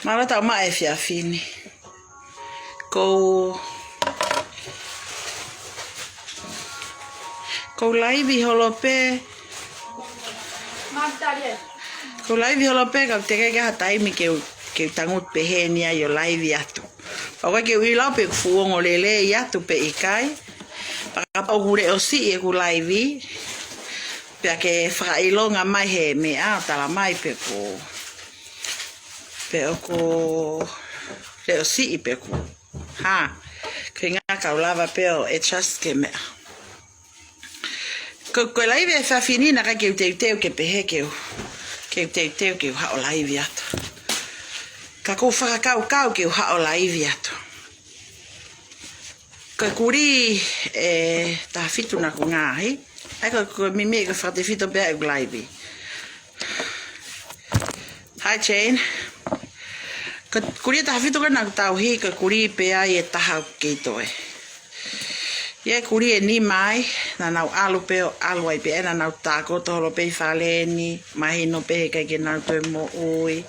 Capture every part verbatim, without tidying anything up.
Mālō tau maʻa e efiafi ni. Kou, kou laivi holo pē. Kou laivi holo pē, ka ʻoku teʻeki ke ʻi ai ha taimi ke u, ke u tangutu pehē ni ai ʻo laivi atu. ʻOku ʻikai ke u ʻilo pe ʻoku fuʻu ongo lelei atu pe ʻikai. Pea kapau ʻoku leʻo siʻi ʻeku laivi, pea ke fakaʻilonga mai he meʻa ʻo tala mai pe ʻoku, pe ʻoku leʻo siʻi pe ʻoku hā. Ko e ʻuhinga ka u lava pē ʻo adjust ki he meʻa. Ko, ko e laivi he efiafi ni naʻe ʻikai ke u teuteu ke pehē ke u, ke u teuteu ke u haʻu ʻo laivi atu. Ka kou fakakaukau ke u haʻu ʻo laivi atu. Ko e kulī ʻe taha fitu naʻa ku ngaahi. ʻAi ko, ko e meimei ko e fakatefito pē ʻeku laivi. Hi, Jane. Ko e kulī ʻe taha fitu ko ē naʻa ku tauhi, ko e kulī pē ia ʻe taha ʻoku kei toe. ʻI ai e kulī ʻe nima ai, naʻa nau ʻalu pē ʻo ʻalu ai pē, naʻa nau takoto holo pē ʻi fale ni, mahino pē he ʻikai ke nau toe moʻui,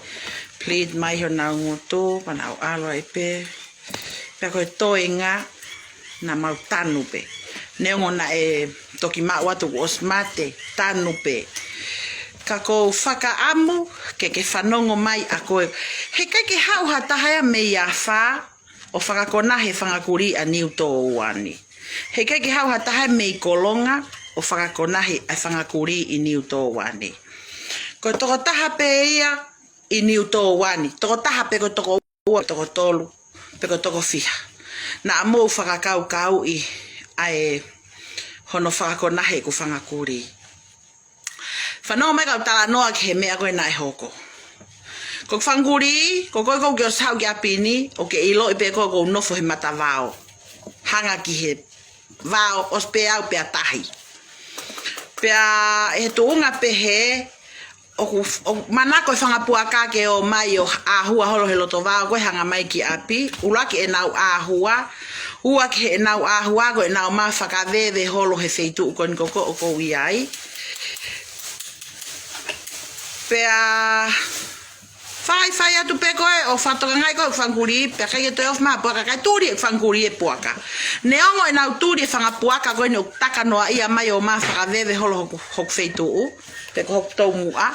bleed mai honau ngutu, pea nau ʻalu ai pē. Pea ko e toenga, naʻa mau tanu pē. Neongo naʻe toki maʻu atu kuo ʻosi mate, tanu pē. Ka kou fakaʻamu ke ke fanongo mai ʻa koe. He ʻikai ke haʻu ha taha ia mei afā ʻo fakakonahi e fanga kulī ʻa Niutōua ni. He ʻikai ke haʻu ha taha ia mei Kolonga ʻo fakakonahi e fanga kulī ʻi Niutōua ni. Ko e tokotaha pē ia ʻi Niutōua ni. Tokotaha pe ko e toko ua, toko tolu, pe ko e toko fiha. Naʻa mou fakakaukauʻi ʻa e hono fakakonahi ʻeku fanga kulī. Fanongo mai kau talanoa ki he meʻa ko ē naʻe hoko. Ko e fanga kulī, ko koe kou ke ʻosi haʻu ki ʻapi ni, ʻoku ke ʻiloʻi pē ko ē kou nofo he matavao. Hanga ki he vao, ʻosi pē au pea tahi. Pea ʻi he tuʻunga pehē, ʻoku, ʻoku manako e fanga puaka ke ō mai ʻo ʻāhua holo he loto vao ko ē hanga mai ki ʻapi, ʻuluaki ʻenau ʻāhua, ua ki heʻenau ʻāhua ko ʻenau ō mai fakaveve holo he feituʻu ko eni ko ē ʻoku ou ʻi ai. Pea fai, fai atu pē ko ē ʻo fakatokangaʻi ko ē e fanga kulī, pea ʻikai ke toe ofi mai ha puaka, kae tuli e fanga kulī e puaka. Neongo ʻenau tuli e fanga puaka ko eni ʻoku taka noaʻia mai ʻo ō mai fakaveve holo hoku, hoku feituʻu, pe ko hoku toumuʻa.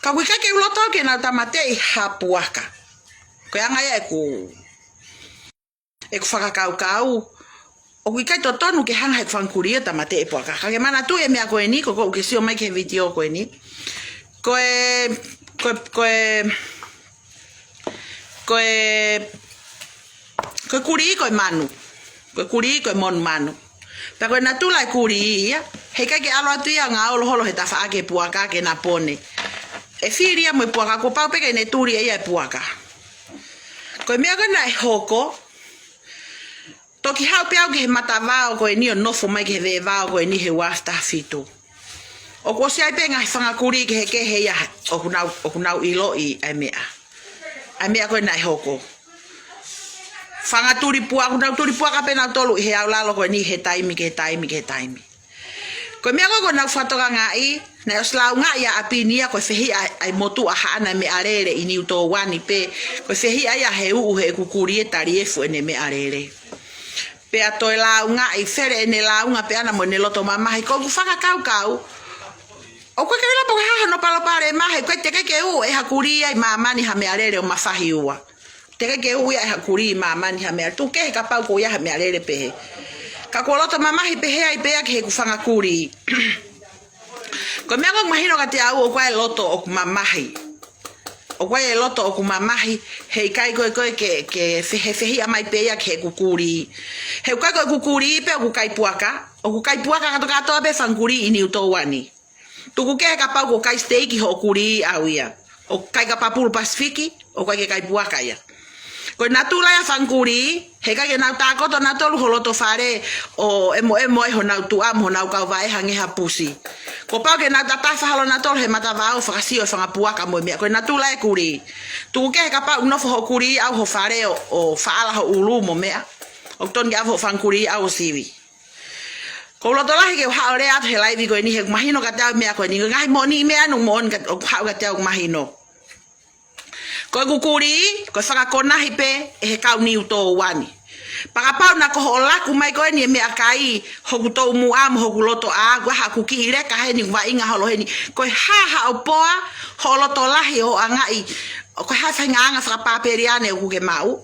Ka ʻoku ʻikai ke u loto ke nau tāmateʻi ha puaka. Ko e anga ia ʻeku, ʻeku fakakaukau, ʻoku ʻikai totonu ke hanga he fanga kulī ʻo tāmateʻi e puaka. Ka ke manatuʻi e meʻa ko eni, ko ē ʻoku ke sio mai ki he vitiō ko eni. Ko e, ko e, ko e, ko e, ko e kulī ko e manu. Ko e kulī ko e monumanu. Pea ko e natula e kulī ia, he ʻikai ke ʻalu atu ia ʻo ngaolo holo he tafaʻaki e puaka ke na pone. ʻE fili ia mo e puaka, kuo pau pē ke ne tuli ia e puaka. Ko e meʻa ko ē naʻe hoko, toki haʻu pē au ki he matavao ko eni ʻo nofo mai ki he veʻe vao ko eni he ua afe taha fitu. ʻOku ʻosi ʻi ai pē ngaahi fanga kulī kehekehe ia ʻoku nau, ʻoku nau ʻiloʻi ʻa e meʻa. ʻA e meʻa ko ē naʻe hoko. Fanga tuli puaka, ʻoku nau tuli puaka pē nautolu ʻi he ʻaulalo ko eni he taimi ki he taimi ki he taimi. Ko e meʻa ko ē ʻoku nau fakatokangaʻi, naʻe ʻosi laungaʻi ʻa ʻapi ni ia ko e fehiʻa ʻa e motuʻa haʻana e meʻalele ʻi Niutōua ni pē, ko e fehiʻa ia he uʻu heʻeku kulī ʻe tali efu ʻene meʻalele. Pea toe laungaʻi, fele ʻene launga pē ʻana mo ʻene loto mamahi, ko ʻeku fakakaukau. ʻOku ʻikai ke u ʻilo pe ko e hā hono palopalema he ʻoku ʻikai teʻeki ke uʻu ʻe ha kulī ia ʻi māmani ha meʻalele ʻo mafahi ua. Teʻeki ke uʻu ia ʻe ha kulī ʻi māmani ha meʻalele. Tuku kehe kapau ko ia ha meʻalele pehē. Ka kuo loto mamahi pehē ai pē ia ki heʻeku fanga kulī. Ko e meʻa ʻoku mahino kiate au ʻoku ʻi ai e loto ʻoku mamahi. ʻOku ʻi ai e loto ʻoku mamahi, he ʻikai ko ē ko ē ke, ke fehe, fehiʻa mai pē ia ki heʻeku kulī. He ʻoku ʻikai ko ʻeku kulī pē ʻoku kai puaka, ʻoku kai puaka kātoa kātoa pē fanga kulī ʻi Niutōua ni. Tuku kehe kapau kuo kai siteiki hoʻo kulī ʻau ia. ʻOku kai kapapulu Pasifiki, ʻoku ʻikai ke kai puaka ia. Ko e natula ia e fanga kulī, he ʻikai ke nau takoto nautolu ho loto fale ʻo ʻemoʻemo ai honau tuʻa mo honau kauvaʻe hangē ha pusi. Kuo pau ke nau tatafa holo nautolu he matavao ʻo fakasio e fanga puaka mo e meʻa. Ko e natula e kulī. Tuku kehe kapau ʻoku nofo hoʻo kulī ʻau ho fale ʻo, ʻo faʻala ho ʻulu mo e meʻa. ʻOku tonu ke ʻave hoʻo fanga kulī ʻau ʻo sivi. Kou loto lahi ke u haʻu ʻo lea atu he laivi ko eni he ʻoku mahino kiate au e meʻa ko eni. Ko e ngaahi moʻoni meʻa ʻoku moʻoni kiate, ʻoku haʻu kiate au ʻoku mahino. Ko ʻeku kulī, ko e fakakonahi pē ʻe he kau Niutōua ni. Pea kapau naʻa ko hoʻo laku mai ko eni e meʻakai, hoku toumuʻa mo hoku lotoʻā, ʻoku ʻi ai haʻaku kiʻi leka heni, vaʻinga holo heni. Ko e hā haʻo poa, hoʻo loto lahi ʻo angaʻi, ko e hā e faʻahinga anga fakapāpeliane ʻoku ke maʻu.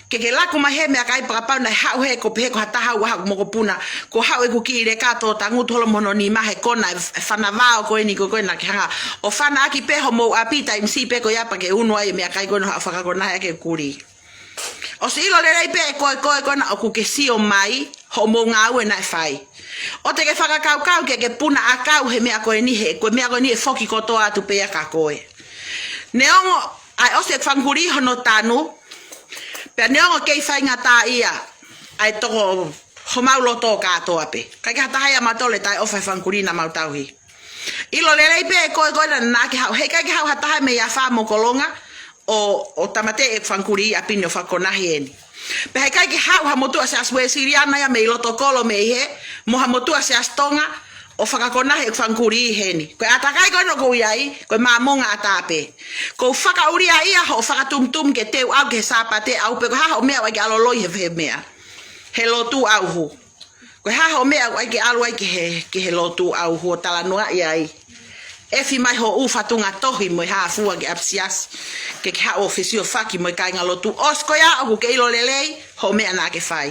Ke ke laku mai he meʻakai pea kapau naʻe haʻu he ko pehē ko ha taha ʻoku ʻi ai haʻaku mokopuna, ko e haʻu ʻeku kiʻi leka ʻo tangutu holo mo hono nima he kona e f-, e fanavao ko eni ko ē naʻa ke hanga ʻo fana ʻaki pē homou ʻapi taimi siʻi pē ko ia pea ke unu ai e meʻakai ko ē ʻo haʻu ʻo fakakonahi ʻaki e kulī. ʻOsi ʻilo lelei pē ʻe koe ko ē ko ena ʻoku ke sio mai hoʻomou ngāue naʻe fai. ʻOua te ke fakakaukau ke ke puna ʻakau he meʻa ko eni he, ko e meʻa ko eni ʻe foki kotoa atu pē ia kia koe. Neongo ʻa e ʻosi ʻeku fanga kulī hono tanu, pea neongo kei faingataʻaʻia ʻa e toko homau loto kātoa pē. ʻIkai ke ha taha ia ʻiate kimautolu ʻe taʻeʻofa he fanga kulī naʻa mau tauhi. ʻIlo lelei pē ʻe koe ko ena naʻa ke haʻu, heʻikai ke haʻu ha taha mei afā mo Kolonga ʻo, ʻo tāmateʻi ʻeku fanga kulī ʻi ʻapi ni ʻo fakakonahi eni. Pea heʻikai ke haʻu ha motuʻa Siasi Uēsiliana ia mei loto kolo mei hē, mo ha motuʻa Siasi Tonga ʻo fakakonahi ʻeku fanga kulī heni. Ko e ʻātakai ko ena ʻoku ou ʻi ai, ko e Māmonga ʻatā pē. ʻOku ou fakaʻuliʻi ia hoʻo fakatumutumu ke teu au ki he Sāpate, ʻaʻau pē ko e hā hoʻo meʻa ʻoku ʻai ke ʻalu ʻo loi he, he meʻa, he lotu ʻauhu. Ko e hā hoʻo meʻa ʻoku ʻai ke ʻalu ai ki he, ki he lotu ʻauhu ʻo talanoaʻi ai. ʻEfi mai hoʻo ʻū fatunga tohi mo e hā fua ki ʻapisiasi, ke ke haʻu ʻo fesiofaki mo e kāingalotu. ʻOsi ko ia ʻoku ke ʻilo lelei hoʻo meʻa naʻa ke fai.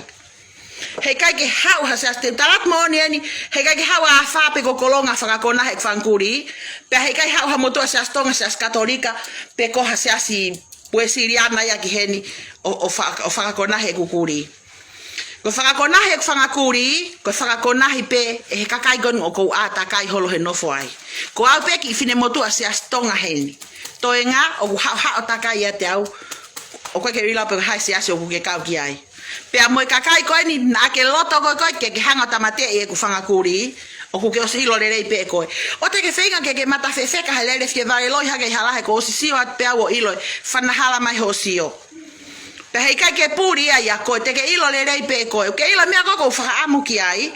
Heʻikai ke haʻu ha Siasi, te u tala atu moʻoni eni, heʻikai ke haʻu ʻa afā pe ko Kolonga ʻo fakakonahi ʻeku fanga kulī, pea heʻikai haʻu ha motuʻa Siasi Tonga, Siasi Katolika, pe ko ha Siasi Uēsiliana ia ki heni ʻo, ʻo fa-, ʻo fakakonahi ʻeku kulī. Ko e fakakonahi ʻeku fanga kulī, ko e fakakonahi pē ʻe he kakai ko eni ʻoku ou ʻātakai holo he nofo ai. Ko au pē kiʻi finemotuʻa Siasi Tonga heni. Toenga, ʻoku haʻohaʻo takai ʻiate au, ʻoku ʻikai ke u ʻilo pe ko e hā e siasi ʻoku ke kau ki ai. Pea mo e kakai ko eni naʻa ke loto ko ē ko ē ke ke hanga ʻo tāmateʻi ʻeku fanga kulī, ʻoku ke ʻosi ʻilo lelei pē ʻe koe. ʻOua te ke feinga ke ke mata fefeka he lele fie vale loi hake ʻi hala he kuo u ʻosi sio atu pē au ʻo ʻilo e fanahala mai hoʻo sio. Pea heʻikai ke puli ia ʻia koe, te ke ʻilo lelei pē ʻe koe. ʻOku ke ʻilo e meʻa ko ē ʻoku ou fakaʻamu ki ai.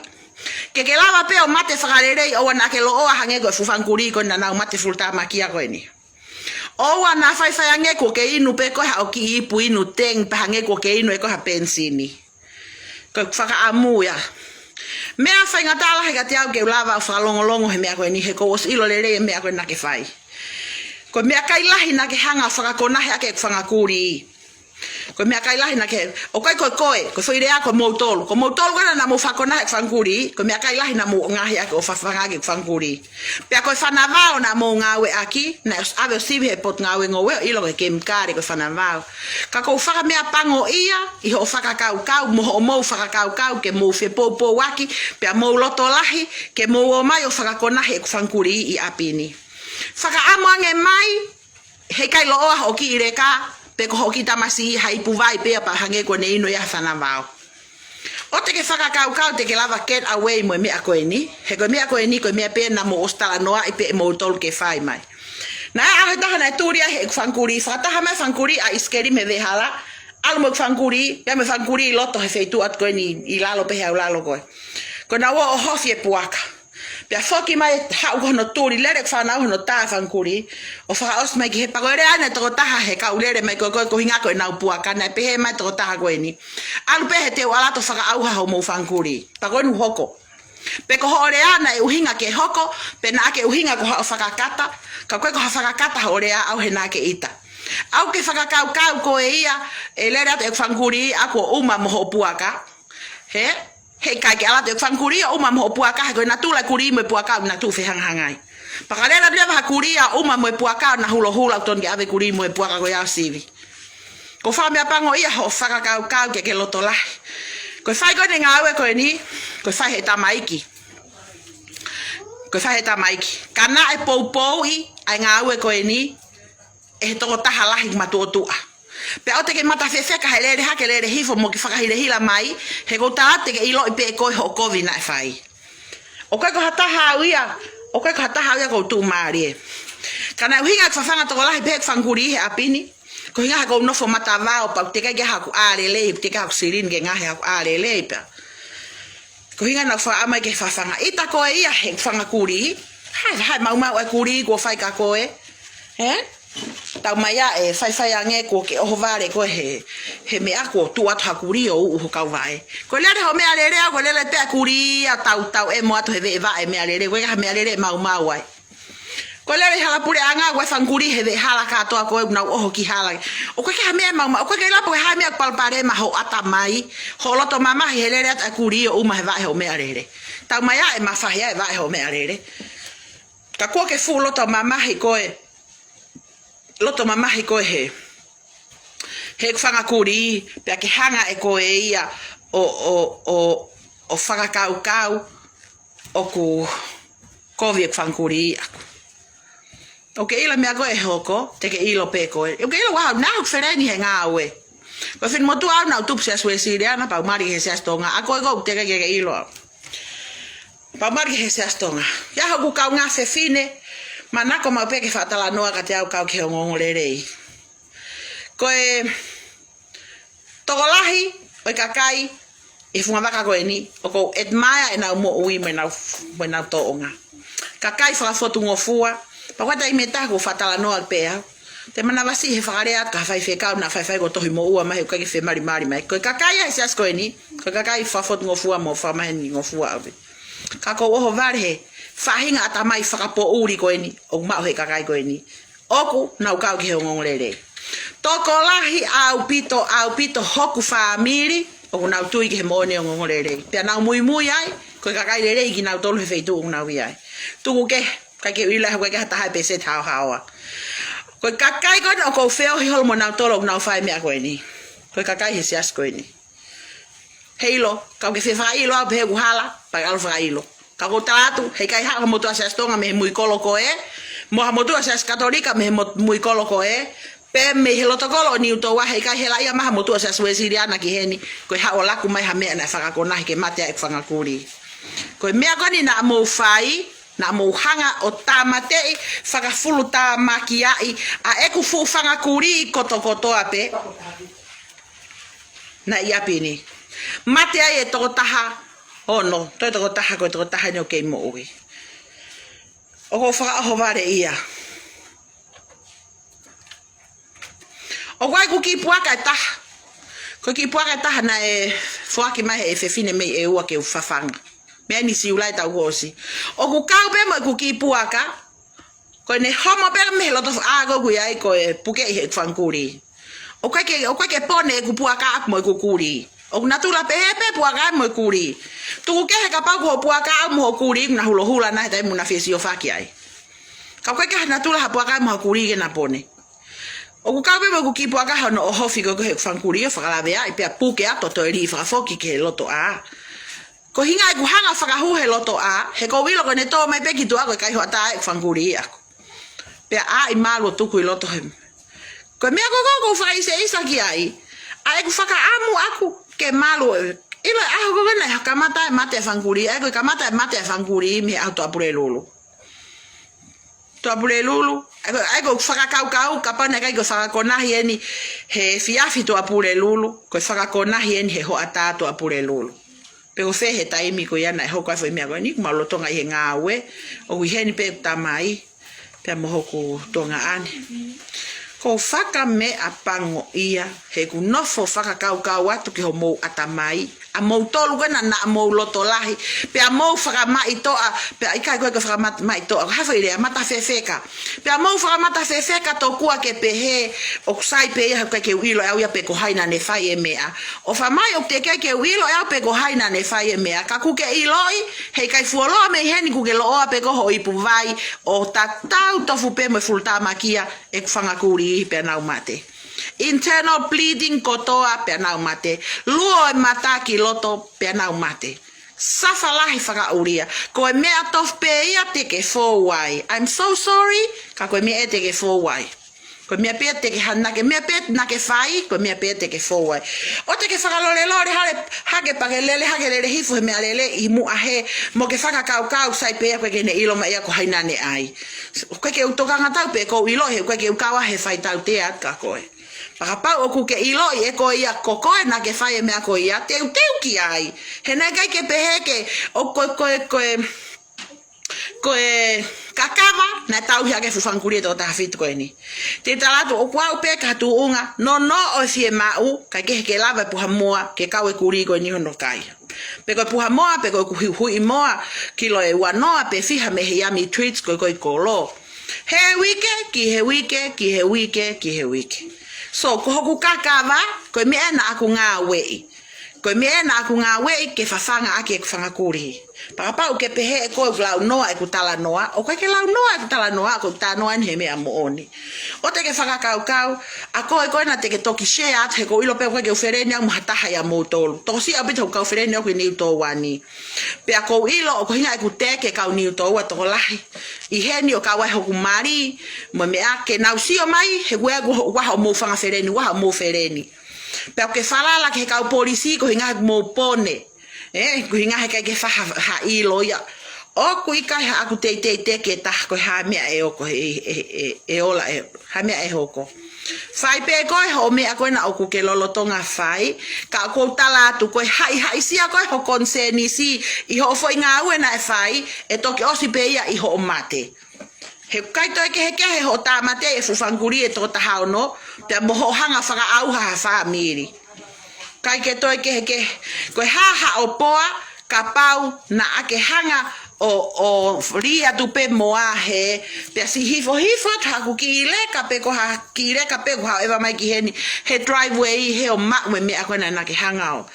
Ke ke lava pē ʻo mate fakalelei ʻoua naʻa ke loʻoa hangē ko e fuʻu fanga kulī ko ē naʻa nau mate full time kia ko eni. ʻOua naʻa faifai ange kuo ke inu pē ko ē haʻo kiʻi ipu inu tengi pea hangē kuo ke inu ʻe koe ha penisini. Ko e fakaʻamu ia. Meʻa faingataʻa lahi kiate au ke u lava ʻo fakalongolongo he meʻa ko eni he kuo u ʻosi ʻilo lelei e meʻa ko ē naʻa ke fai. Ko e meʻakai lahi naʻa ke hanga ʻo fakakonahi ʻaki ʻeku fanga kulī. Ko e meʻakai lahi naʻa ke, ʻoku ʻikai ko koe, ko e foʻi lea ko moutolu. Ko moutolu ko ena naʻa mou fakakonahi ʻeku fanga kulī, ko e meʻakai lahi naʻa mou ngaohi ʻaki ʻo fafanga ʻaki ʻeku fanga kulī. Pea ko e fanavao naʻa mou ngāueʻaki, naʻe ʻosi ʻave ʻo sivi he potungāue ngoue ʻo ʻilo ko e kemikale ko e fanavao. Ka ʻoku ou fakameʻapangoʻia ʻi hoʻo fakakaukau, mo hoʻomou fakakaukau ke mou fepoupouaki, pea mou loto lahi, ke mou ō mai ʻo fakakonahi ʻeku fanga kulī ʻi ʻapi ni. Fakaʻamu ange mai, heʻikai loʻoa hoʻo kiʻi leka, pe ko hoʻo kiʻi tamasiʻi ha ipu vai pea pehē hangē kuo ne inu ia he fanavao. ʻOua te ke fakakaukau te ke lava get away mo e meʻa ko eni, he ko e meʻa ko eni, ko e meʻa pē naʻa mou ʻosi talanoaʻi pē ʻe moutolu ke fai mai. Naʻe ʻi ai e taha naʻe tuli ai heʻeku fanga kulī, fakataha mai e fanga kulī ʻa ʻIsikeli mei he veʻehala, ʻalu mo ʻeku fanga kulī, pea mo e fanga kulī ʻi loto he feituʻu atu ko eni ʻi lalo pē he ʻaulalo ko ē. Ko ʻenau ō ʻo ʻohofi e puaka. Pea foki mai haʻu ko hono tuli, lele ʻeku fānau hono tā e fanga kulī, ʻo fakaʻosi mai ki hē pea ko e lea ʻeni e tokotaha he kau lele mai ko ē ko ē ko e ʻuhinga ko ʻenau puaka, naʻe pehē mai e tokotaha ko eni. ʻAlu pē he teu ʻalu atu ʻo fakaʻauha hoʻomou fanga kulī. Pea ko eni ʻoku hoko. Pe ko hoʻo lea naʻe ʻuhinga ke hoko, pe naʻa ke ʻuhinga ko haʻo fakakata, ka ʻoku ʻikai ko ha fakakata hoʻo lea ʻaʻau he naʻa ke ʻita. ʻOua ke fakakaukau ko e ia, ʻe lele atu ʻeku fanga kulī, ʻa kuo ʻuma mo hoʻo puaka. Hē? Heʻikai ke ʻalu atu ʻeku fanga kulī ʻo ʻuma mo hoʻo puaka, he ko e natula e kulī mo e puaka ʻoku nau tuʻu fehangahangai. Pea ka lele atu leva ha kulī ʻo ʻuma mo e puaka ʻo na hulohula ʻoku totonu ke ʻave e kulī mo e puaka ko ia ʻo sivi. ʻOku ou fakameʻapangoʻia hoʻo fakakaukau ke ke loto lahi. Ko e fai ko eni e ngāue ko eni, ko e fai he tamaiki. Ko e fai he tamaiki. Ka naʻe poupouʻi ʻa e ngāue ko eni ʻe he tokotaha lahi matuʻotuʻa. Pea ʻoua te ke mata fefeka he lele hake lele hifo mo ke fakahilahila mai, he ʻoku ou tala atu te ke ʻiloʻi pē ʻe koe hoʻo kovi naʻe fai. ʻOku ʻikai ko ha taha au ia, ʻoku ʻikai ko ha taha au ia ʻoku ou tuʻumālie. Ka naʻe ʻuhinga ʻeku fafanga tokolahi pē ʻeku fanga kulī he ʻapi ni, ko e ʻuhinga he ʻoku ou nofo matavao pea ʻoku teʻeki ai ke ʻi ai haku ʻā lelei, ʻoku teʻeki ai haku silini ke ngaohi haku ʻā lelei pea. Ko e ʻuhinga naʻa ku fakaʻamu ai ke fafanga. ʻIta koe ia heʻeku fanga kulī. Hai, hai maumau e kulī kuo fai kia koe. Hē? Tau mai ā ʻe faifai ange kuo ke ʻohovale koe he, he meʻa kuo tuʻu atu ha kulī ʻo uʻu ho kauvaʻe. Ko e lele hoʻo meʻalele ʻaku, ko e lele pē ʻa e kulī ʻa tautau ʻe mo atu he veʻe vaʻe meʻalele, ko e ka ha meʻalele maumau ai. Ko e lele ʻi hala puleʻanga, ko e fanga kulī he veʻe hala kātoa ko ē ʻoku nau ʻoho ki hala. ʻOku ʻikai ke ha meʻa maumau, ʻoku ʻikai ke ʻi ai pē ha meʻa palopalema ho ʻatamai, ho loto mamahi he lele atu ʻa e kulī ʻo uma he vaʻe hoʻo meʻalele. Tau mai ā ʻe mafahi ʻa e vaʻe hoʻo meʻalele. Ka kuo ke fuʻu loto mamahi koe, loto mamahi koe he, he ʻeku fanga kulī, pea ke hanga ʻe koe ia ʻo, ʻo, ʻo, ʻo fakakaukau ʻoku kovi ʻeku fanga kulī ʻaku. ʻOku ke ʻilo e meʻa ko ē ʻe hoko, te ke ʻilo pē koe. ʻOku ke ʻilo ʻoku ʻi ai haʻaku feleni he ngāue. Ko e finemotuʻa au naʻá ku tupu Siasi Uēsiliana, pea u mali ki he Siasi Tonga. ʻA koe ʻoku teʻeki ke ke ʻilo au. Pea u mali ki he Siasi Tonga. ʻI ai hoku kaungā fefine, manako maʻu pē ke fakatalanoa kiate au kau ki he ongoongolelei. Ko e tokolahi ʻo e kakai ʻi he fungavaka ko eni, ʻoku ou admire ʻenau moʻui mo ʻenau, mo ʻenau tōʻonga. Kakai fakafotungofua, pea ko e taimi ʻe taha ʻoku ou fakatalanoa pē au. Te manavasiʻi he fakalea atu ki ha faifekau naʻa faifai ko Tohi Moʻua mai he ʻoku ʻikai ke femalimali mai. Ko e kakai ʻa e siasi ko eni, ko e kakai fakafotungofua mo fakamahiningofua ʻaupito. Ka ʻoku ou ʻohovale he faʻahinga ʻatamai fakapoʻuli ko eni, ʻoku maʻu he kakai ko eni. ʻOku nau kau ki he ongoongolelei. Tokolahi ʻaupito, ʻaupito hoku fāmili, ʻoku nau tui ki he moʻoni ongoongolelei. Pea nau muimui ai, ko e kakai lelei kinautolu he feituʻu ʻoku nau ʻi ai. Tuku kehe, ʻikai ke u ʻilo he ʻoku ʻikai ke ha taha ʻe peseti haohaoa. Ko e kakai ko eni ʻoku ou feohi holo mo nautolu ʻoku nau fai e meʻa ko eni. Ko e kakai he siasi ko eni. Heiʻilo, kapau ʻoku ke fie fakaʻilo au pē he ʻoku hala, pea ke ʻalu fakaʻilo. Ka ʻoku ou tala atu, heʻikai haʻu ha motuʻa siasi Tonga mei he muikolo ko ē, mo ha motuʻa siasi Katolika mei he mo-, muikolo ko ē, pe mei he loto kolo ʻo Niutōua, heʻikai helaʻia mai ha motuʻa siasi Uēsiliana ki heni, ko e haʻu ʻo laku mai ha meʻa naʻe fakakonahi ke mate ai ʻeku fanga kulī. Ko e meʻa ko eni naʻa mou fai, naʻa mou hanga ʻo tāmateʻi, fakafulutāmakiʻi ʻa ʻeku fuʻu fanga kulī kotokotoa pē naʻe ʻi ʻapi ni. Mate ai e tokotaha ono, toe tokotaha, ko e tokotaha eni ʻoku kei moʻui. ʻOku ou fakaʻohovale ia. ʻOku ʻi ai ʻeku kiʻi puaka ʻe taha. Ko e kiʻi puaka ʻe taha naʻe foaki mai ʻe he fefine mei ʻEua ke u fafanga. Mei Siulai taʻu kuo ʻosi. ʻOku kau pē mo ʻeku kiʻi puaka, ko ʻene homo pē mei he loto ʻā ko ē ʻoku ʻi ai ko e puke ʻi he fanga kulī. ʻOku ʻikai ke, ʻoku ʻikai ke pone ʻeku puaka ʻaku mo ʻeku kulī. ʻOku natula pehē pē puaka mo e kulī. Tuku kehe kapau ko e puaka ʻaku mo e kulī, na hulohula na he taimi ʻoku na fesiofaki ai. Ka ʻoku ʻikai ke ha natula ha puaka mo ha kulī ke na pone. ʻOku kau pē mo ʻeku kiʻi puaka hono ʻohofi ko ē ʻe he fanga kulī ʻo fakalaveaʻi pea puke atu ʻo toe liʻi fakafoki ki he loto ʻā. Ko e ʻuhinga ʻeku hanga fakahū he loto ʻā, he ʻoku ou ʻilo ko ʻene tō mai pē ki tuʻa ko e kai hoʻatā ʻeku fanga kulī ʻaku. Pea ʻai malu ʻo tuku ʻi loto he. Ko e meʻa ko ē ʻoku ou fakaʻiseʻisa ki ai, ʻa ʻeku fakaʻamu ʻaku ke malu ʻo ʻilo e ʻaho ko ē naʻe kamata e mate e fanga kulī, ʻa ia ko e kamata e mate e fanga kulī mei he ʻaho Tuʻapulelulu. Tuʻapulelulu, ʻa ia ko e, ʻa ia ko e fakakaukau, kapau naʻe ʻikai ko e fakakonahi eni he efiafi Tuʻapulelulu, ko e fakakonahi eni he hoʻatā Tuʻapulelulu. Pe ko fē he taimi ko ia naʻe hoko ai e foʻi meʻa ko eni, ʻoku mau lolotonga ʻi he ngāue, ʻoku ʻi heni pē ʻeku tamai, pea mo hoku tuongaʻane. ʻOku ou fakameʻapangoʻia, he ʻoku ou nofo fakakaukau atu ki homou ʻatamai, ʻa moutolu ko ena naʻa mou loto lahi, pea mou fakamaʻitoʻa, pea ʻikai ko e ko e fakamaʻitoʻa, ko e hā e foʻi lea, matafefeka. Pea mou fakamatafefeka tokua ke pehē, ʻoku sai pē ia he ʻoku ʻikai ke u ʻilo ʻe au ia pe ko hai naʻa ne fai e meʻa. ʻOfa mai ʻoku teʻeki ai ke u ʻilo ʻe au pe ko hai naʻa ne fai e meʻa. Ka kuo ke ʻiloʻi, heʻikai fuoloa mei heni kuo ke loʻoa pē ko hoʻo ipu vai, ʻo tatau tofu pē mo e fulutāmakia ʻeku fanga kulī pea nau mate. Internal bleeding kotoa pea nau mate. Luo e mata ki loto pea nau mate. Safa lahi fakaʻulia. Ko e meʻa tofu pē ia te ke fou ai. I'm so sorry, ka ko e meʻa ia te ke fou ai. Ko e meʻa pē ia te ke hana ke, meʻa pē naʻa ke fai, ko e meʻa pē ia te ke fou ai. ʻOua te ke fakalolelole hale, hake pea ke lele, hake lele hifo he meʻalele ʻi muʻa he, mo ke fakakaukau sai pē ia ʻoku ʻikai ke ne ʻilo mai ia ko hai naʻa ne ʻai. ʻOku ʻikai ke u tokanga atu pē ʻoku ou ʻilo he, ʻoku ʻikai ke u kau he faitautea atu kia koe. Pea kapau ʻoku ke ʻiloʻi ʻe koe ia ko koe naʻa ke fai e meʻa ko ia, teuteu ki ai. He naʻe ʻikai ke pehē ke, ʻo ko e, ko e, ko e, Ko e kakava naʻe tauhi ʻaki e fuʻu fanga kulī ʻe toko taha fitu ko eni. Te u tala atu ʻoku ʻi ai pē ha tuʻunga nonoʻo e fiemaʻu, kae kehe ke lava e puha moa ke kau e kulī ko eni hono kai. Pe ko e puha moa, pe ko e huʻihuʻi moa, kilo ʻe ua noa pe fiha mei he yummy treats ko ē ko ē ʻi kolo. He uike, ki he uike, ki he uike, ki he uike. So, ko hoku kakava, ko e meʻa naʻa ku ngāueʻi. Ko e meʻa naʻa ku ngāueʻi ke fafanga ʻaki ʻeku fanga kulī. Pea kapau ʻoku ke pehē ʻe koe ʻoku launoa ʻeku talanoa, ʻoku ʻikai ke launoa ʻeku talanoa, ko ʻeku talanoa eni he meʻa moʻoni. ʻOua te ke fakakaukau, ʻa koe ko ena te ke toki share atu he ʻoku ou ʻilo pē ʻoku ʻikai ke u feleni au mo ha taha ia moutolu. Tokosiʻi ʻaupito hoku kau feleni ʻoku ʻi Niutōua ni. Pea ʻoku ou ʻilo ʻoku ʻuhinga ʻeku teke e kau Niutōua tokolahi ʻi heni ʻo kau ai hoku mali, mo e meʻa ke nau sio mai, he ʻoku ʻi ai ʻoku ʻi ai hoʻomou fanga feleni, ʻoku ʻi ai hoʻomou feleni. Pea ʻoku ke falala ki he kau polisi, ko e ʻuhinga he ʻoku mou pone. ʻE, ko e ʻuhinga he ʻikai ke fai ha, ha ʻilo ia. ʻOku ʻikai haʻaku teitei teke ʻe taha ko e hā e meʻa ʻe hoko, ʻe, ʻe, ʻe, ʻe ola, ʻe, hā e meʻa ʻe hoko. Fai pē koe hoʻo meʻa ko ena ʻoku ke lolotonga fai, ka ʻoku ou tala atu ko e haʻihaʻisia ko ē ho konisēnisi ʻi hoʻo foʻi ngāue naʻe fai, ʻe toki ʻosi pē ia ʻi hoʻo mate. He ʻoku ʻikai toe kehekehe hoʻo tāmateʻi e fuʻu fanga kulī ʻe toko taha ono, pea mo hoʻo hanga ʻo fakaʻauha ha fāmili. ʻIkai ke toe kehekehe, ko e hā haʻo poa, kapau naʻa ke hanga ʻo, ʻo lī atu pē moa he, pea siʻi hifohifo atu haʻaku kiʻi leka pe ko ha kiʻi leka pe ko haʻo ʻeva mai ki heni, he driveway, he ʻo maʻu e meʻa ko ena naʻa ke hanga ʻo.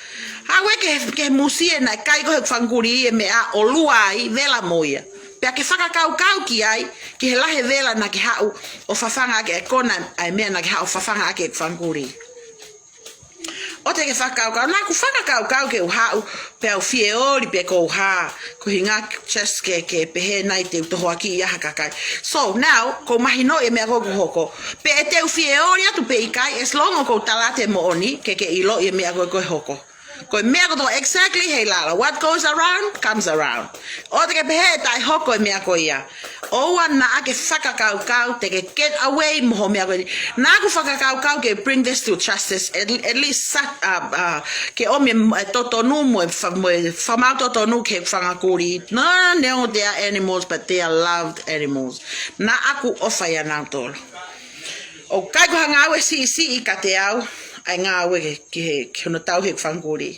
Haʻu ē ke, ke musie naʻe kai ko ē he fanga kulī e meʻa ʻo lua ai, vela mo ia. Pea ke fakakaukau ki ai, ki he lahi e vela naʻa ke haʻu ʻo fafanga ʻaki e kona ʻa e meʻa naʻa ke haʻu ʻo fafanga ʻaki e fanga kulī. ʻOua te ke fakakaukau, naʻa ku fakakaukau ke u haʻu, pea u fie oli pe ko e hā, ko e ʻuhinga just ke, ke pehē nai te u tohoakiʻi ʻa ha kakai. So now, ʻoku ou mahinoʻi e meʻa ko ē ʻoku hoko. Pe ʻe te u fie oli atu pe ʻikai, as long ʻoku ou tala atu e moʻoni, ke ke ʻiloʻi e meʻa ko ē ʻoku hoko. Ko e meʻa kotoa exactly ʻi lalo. What goes around, comes around. ʻOua te ke pehē ʻe taʻehoko e meʻa ko ia. ʻOua naʻa ke fakakaukau te ke get away mo hoʻo meʻa ko eni. Naʻa ku fakakaukau ke bring this to justice, at, at least sa-, uh, uh, ke ʻomi e, e totonu mo e fa-, mo e fakamaau totonu ki he fanga kulī. No, no, no, they are animals, but they are loved animals. Naʻa ku ʻofa ʻia nautolu. ʻOku ʻikai ko ha ngāue siʻisiʻi kiate au, ʻa e ngāue ki he, ki hono tauhi e fanga kulī.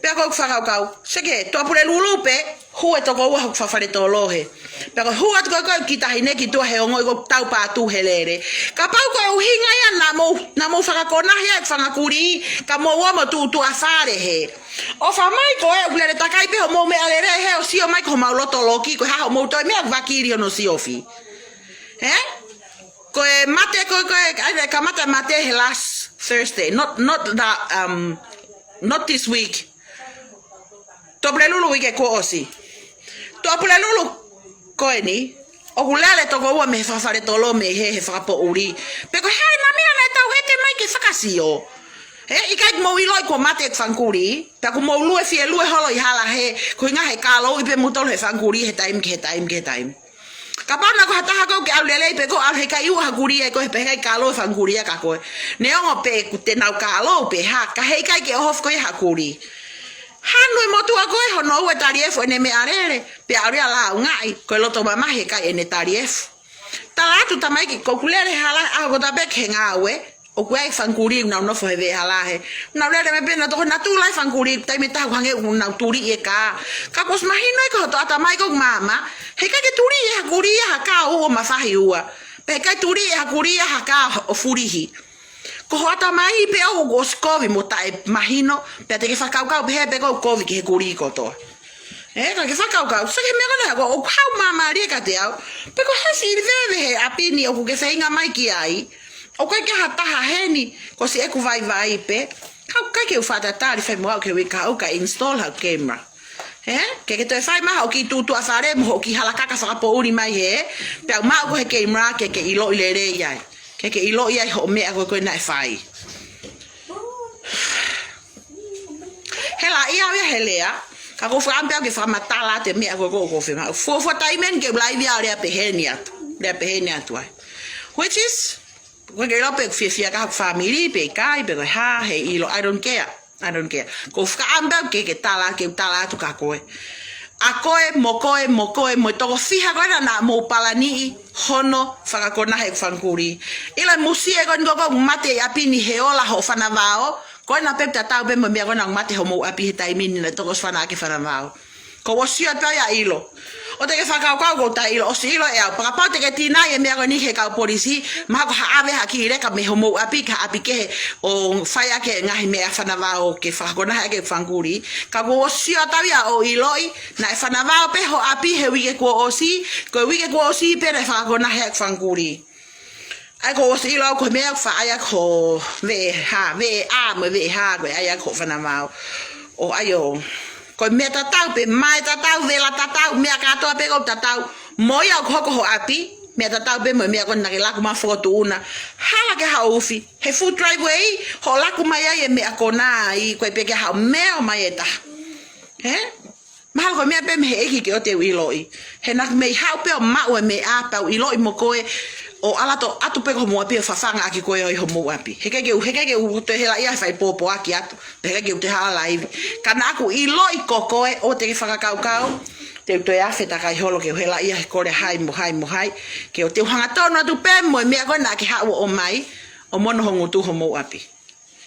Pea ʻoku ou fakakaukau, seke, Tuʻapulelulu pē, hū e toko ua hoku fafale tolo hē. Pea ko e hū atu ko ē ko ē ki tahi ne ki tuʻa he ongoʻi ʻoku ou taupā atu he lele. Kapau ko e ʻuhinga ia naʻa mou, naʻa mou fakakonahi ʻa e fanga kulī, ka mou ō mo tuʻutuʻu ʻa fale hē. ʻOfa mai ko ē ʻoku lele takai pē hoʻomou meʻalele hē ʻo sio mai ko homou loto loki, ko e hā hoʻomou toe meʻa ʻoku vakili hono siofi. Hē? Ko e mate, ko, ko e, ʻai, kamata mate he last Thursday, not, not the, um, not this week. Tuʻapulelulu uike kuo ʻosi. Tuʻapulelulu ko eni, ʻoku lele toko ua mei he fafale tolo mei he, he fakapoʻuli. Pe ko e hā e meʻa naʻe tau ʻete mai ke fakasio. Hē, ʻikai ke mou ʻiloʻi kuo mate e fanga kulī, pea kuo mou lue fie lue holo ʻi hala hē, ko e ʻuhinga he kālou ʻi pē moutolu he fanga kulī he taimi ki he taimi ki he taimi. Kapau naʻa ko ha taha ʻoku ke ʻalu lelei pē ʻoku ʻalu he ʻikai ua ha kulī ia ko ē he pehē ʻikai kālou e fanga kulī ia kia koe. Neongo pē ʻoku te nau kālou pe hā, ka he ʻikai ke ʻohofi koe ha kulī. Hanu e motuʻa ko ē hono ua e taliefu ʻene meʻalele, pea ʻalu ia ʻo lāungaʻi, ko e loto mamahi he ʻikai ʻene taliefu. Tala atu tamaiki, ʻoku ou lele he hala, ʻaho kotoa pē ki he ngāue, ʻoku ʻi ai e fanga kulī, nau nofo he veʻe hala hē. Nau lele mai pē, nau toko nau tula e fanga kulī, taimi ʻe taha ʻoku hangē ʻoku nau tuliʻi e kā. Ka kuo ʻosi mahino ʻe koe hoto ʻatamai ʻoku māmā, he ʻikai ke tuliʻi ʻe ha kulī ia ha kā ʻo uo mafahi ua. Pe ʻikai tuliʻi ʻe ha kulī ia ha kā ʻo fulihi. Ko hoʻo ʻatamai pē ʻoku ʻosi kovi mo taʻemahino, pea te ke fakakaukau pehē pē ʻoku kovi ki he kulī kotoa. Ē, ka ke fakakaukau, seke meʻa ko ena, ʻoku haʻu māmālie kiate au, pe ko e hā e siʻi veve he ʻapi ni ʻoku ke feinga mai ki ai, ʻoku ʻikai ke ha taha heni, ko siʻeku vaivai pē, ka ʻoku ʻikai ke u fakatatali fai mo au ke uika au ka install ha camera. Ē, ke ke toe fai mai hoʻo kiʻi tuʻutuʻu ʻa fale mo hoʻo kiʻi hala kaka fakapoʻuli mai hē, pea u maʻu ko ē he camera ke ke ʻiloʻi lelei ai. Ke ke ʻiloʻi ai hoʻo meʻa ko ē ko ē naʻe fai. He laʻi au ia he lea, ka ʻoku ou fakaʻamu pē au ke fakamatala atu e meʻa ko ē ʻoku ou fiemaʻu. Fuofua taimi eni ke u laivi au lea pehē ni atu. Lea pehē ni atu ai. Which is, ʻoku ʻikai ke ʻilo pe ʻoku fiefia ka haku fāmili, pe ʻikai, pe ko e hā, he ʻilo, I don't care. I don't care. ʻOku ou fakaʻamu pē au ke ke tala, ke u tala atu kia koe. ʻA koe, mo koe, mo koe, mo e toko fiha ko ena naʻa mou palaniʻi hono fakakonahi ʻeku fanga kulī. ʻIlo e musie ko eni ko ē ʻoku mate ʻi ʻapi ni he ola hoʻo fanavao, ko ena pē ʻoku tatau pē mo e meʻa ko ena ʻoku mate homou ʻapi he taimi ni naʻe toki ʻosi fanauʻaki e fanavao. Kuo u sio atu ia ʻilo. ʻOua te ke fakakaukau kuo u taʻeʻilo, ʻosi ʻilo ʻe au. Kapau te ke tinai e meʻa ko eni ki he kau polisi, mahalo ko ha ʻave ha kiʻi leka mei homou ʻapi ki ha ʻapi kehe ʻo fai ʻaki e ngaahi meʻa fanavao ke fakakonahi ʻaki e fanga kulī. Ka kuo u sio atu ia ʻo ʻiloʻi, naʻe fanavao pē ho ʻapi he uike kuo ʻosi, ko e uike kuo ʻosi pē naʻe fakakonahi ʻaki e fanga kulī. ʻA ia kuo u ʻosi ʻilo au ko e meʻa ʻoku faʻa ʻai ʻaki ho V H, V A mo e V H, ko e ʻai ʻaki hoʻo fanavao. ʻO ʻai ʻo, ko e meʻa tatau pē, mae tatau, vela tatau, meʻa kātoa pē ʻoku tatau. Mo ia ʻoku hoko ho ʻapi, meʻa tatau pē mo e meʻa ko ena naʻa ke laku mai fokotuʻuna. Hala ke haʻu ʻo ʻufi, he fuʻu driveway, hoʻo laku mai ai e meʻa ko ena ai, ko e pē ke haʻu meo mai e taha. Hē? Mahalo ko e meʻa pē mei he ʻEiki ke ʻoua te u ʻiloʻi. He naʻa ku mei haʻu pē ʻo maʻu e meʻa pea u ʻiloʻi mo koe ʻo ʻalu atu pē ki homou ʻapi ʻo fafanga ʻaki koe ʻi homou ʻapi. He ʻikai ke u, he ʻikai ke u toe helaʻia he fai pōpoaki atu. He ʻikai ke u toe hala laivi. Ka naʻa ku ʻiloʻi ko koe ʻoua te ke fakakaukau te u toe afe takai holo ke u helaʻia he kole hai mo hai mo hai. Ke ʻoua te u hanga tonu atu pē mo e meʻa ko ena naʻa ke haʻu ʻo ʻomai ʻo mono ho ngutu homou ʻapi.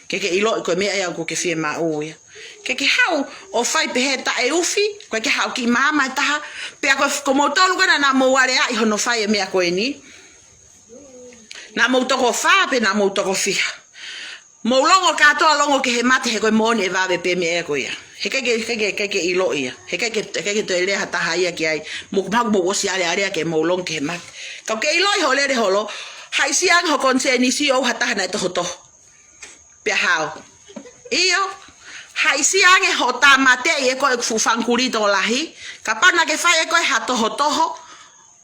Ke ke ʻiloʻi ko e meʻa ia ʻoku ke fiemaʻu ia. Ke ke haʻu ʻo fai pehē taʻe ʻufi, ko e ke haʻu ki māmani taha, pea ko, ko moutolu ko ena naʻa mou aleaʻi hono fai e meʻa ko eni. Naʻa mou toko fā pe naʻa mou toko fiha. Mou longo kātoa longo ki he mate he ko e moʻoni ʻe vave pē meʻa ko ia. He ʻikai ke, ʻikai ke, ʻikai ke ʻiloʻi ia. He ʻikai ke, ʻikai ke toe lea ha taha ia ki ai. Mou, mahalo mou ʻosi alealea ke mou longo ki he mate. Ka ke ʻiloʻi hoʻo lele holo, haʻisia ange ho konisēnisi ʻo ha taha naʻe tohotoho. Pea hao. ʻIo, haʻisia ange hoʻo tāmateʻi ʻe koe ʻeku fuʻu fanga kulī tokolahi, kapau naʻa ke fai ʻe koe ha tohotoho,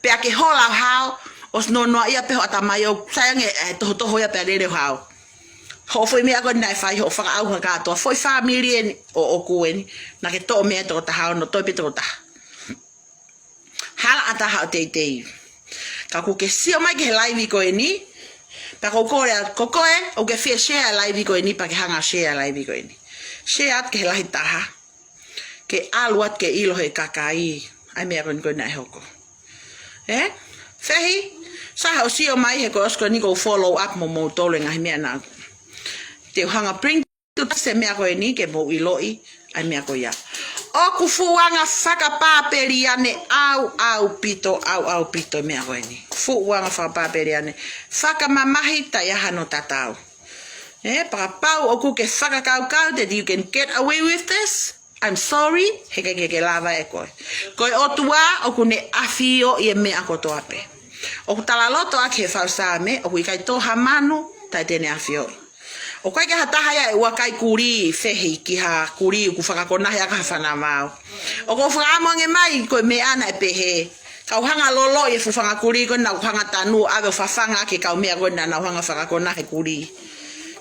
pea ke hola ʻo hao, ʻosi nonoa ia pē ho ʻatamai ʻo sai ange e tohotoho ia pea lele ʻo hao. Hoʻo foʻi meʻa ko ena naʻe fai, hoʻo fakaʻauha kātoa, foʻi fāmili eni ʻoʻoku eni, naʻa ke toʻo meʻa ʻe toko taha ono, toe pē toko taha. Hala ʻatā haʻo teitei. Ka ʻoku ke sio mai ki he laivi ko eni, pea ʻoku ou kole atu, ko koe, ʻoku ke fie share e laivi ko eni, pea ke hanga share e laivi ko eni. Share atu ki he lahi taha. Ke ʻalu atu ke ʻilo he kakai ʻa e meʻa ko eni ko ena naʻe hoko. Ē? Fehi, sai hoʻo sio mai he ko e ʻosi ko eni ʻoku ou follow up mo moutolu e ngaahi meʻa naʻa te u hanga bring to pass e meʻa ko eni ke mou ʻiloʻi ʻa e meʻa ko ia. ʻOku fuʻu anga fakapāpeliane ʻaupito, ʻaupito e meʻa ko eni. Fuʻu anga fakapāpeliane. Fakamamahi taʻe ʻi ai hano tatau. Ē, kapau ʻoku ke fakakaukau that you can get away with this, I'm sorry, he ʻikai ke ke lava ʻe koe. Ko e ʻOtua ʻoku ne ʻafioʻi e meʻa kotoa pē. ʻOku talaloto ʻaki he fau Saame, ʻoku ʻikai tō ha manu taʻe te ne ʻafioʻi. ʻOku ʻikai ke ha taha ia ʻe ʻoua kai kulī, Fehi, ki ha kulī ʻoku fakakonahi ʻaki ha fanavao. ʻOku ou fakaʻamu ange mai ko e meʻa naʻe pehē. Kau hanga loloʻi e fuʻu fanga kulī ko ena ʻoku hanga tanu ʻave ʻo fafanga ʻaki e kau meʻa ko ena naʻa nau hanga fakakonahi e kulī.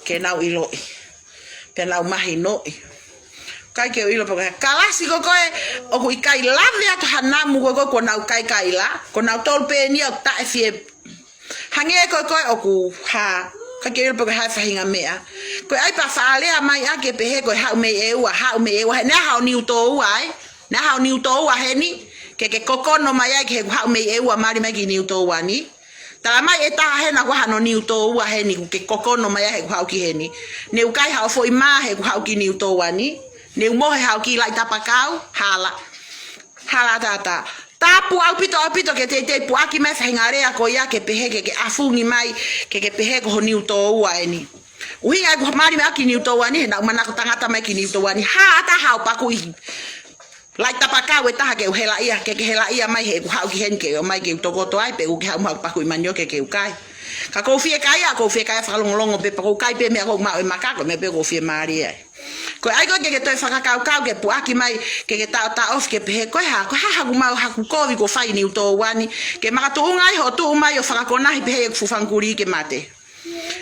Ke nau ʻiloʻi. Pea nau mahinoʻi. ʻIkai ke u ʻilo pe ko e kalasi ko koe, ʻoku ʻikai lave atu ha namu ko koe kuo nau kaikaila, ko nautolu pē eni ia ʻoku taʻefie. Hangē ko koe ʻoku hā, ʻikai ke u ʻilo pe ko e hā e faʻahinga meʻa. Ko e ʻai pē faʻa lea mai ʻa ke pehē ko e haʻu mei ʻEua, haʻu mei ʻEua, he naʻe haʻu Niutōua ai, naʻe haʻu Niutōua heni, ke ke kokono mai ai ki he haʻu mei ʻEua mali mai ki Niutōua ni. Tala mai ʻe taha hena ʻoku ʻi ai hano Niutōua heni ʻoku ke kokono mai ai he ʻoku haʻu ki heni. Ne u kai haʻo foʻi mā he ʻoku haʻu ki Niutōua ni. Ne u mohe haʻo kiʻi laʻi tapakau, hala. Hala ʻatā. Tapu ʻaupito, ʻaupito ke teitei puʻaki mai e faʻahinga lea ko ia ke pehē ke ke ʻafungi mai, ke ke pehē ko ho Niutōua eni. ʻUhinga ʻeku mali mai ki Niutōua ni, he naʻa ku manako tangata mai ki Niutōua ni. Hala ʻatā haʻo pakuʻi laʻi tapakau ʻe taha ke u helaʻia, ke ke helaʻia mai he ʻoku haʻu ki heni ke ʻomai ke u tokoto ai, pe ʻoku ke haʻu mo haʻo pakuʻi manioke ke u kai. Ka ʻoku ou fiekaia, ʻoku ou fiekaia fakalongolongo pē, pea ʻoku ou kai pē meʻa ʻoku ou maʻu ʻe maka, ko e meʻa pē ʻoku ou fiemālie ai. Ko e ʻai ko ē ke ke toe fakakaukau ke puʻaki mai, ke ke taʻotaʻofi ke pehē, ko e hā, ko e hā haku maʻu haku kovi kuo fai Niutōua ni, ke makatuʻunga ai hoʻo tuʻu mai ʻo fakakonahi pehē ʻeku fuʻu fanga kulī ke mate.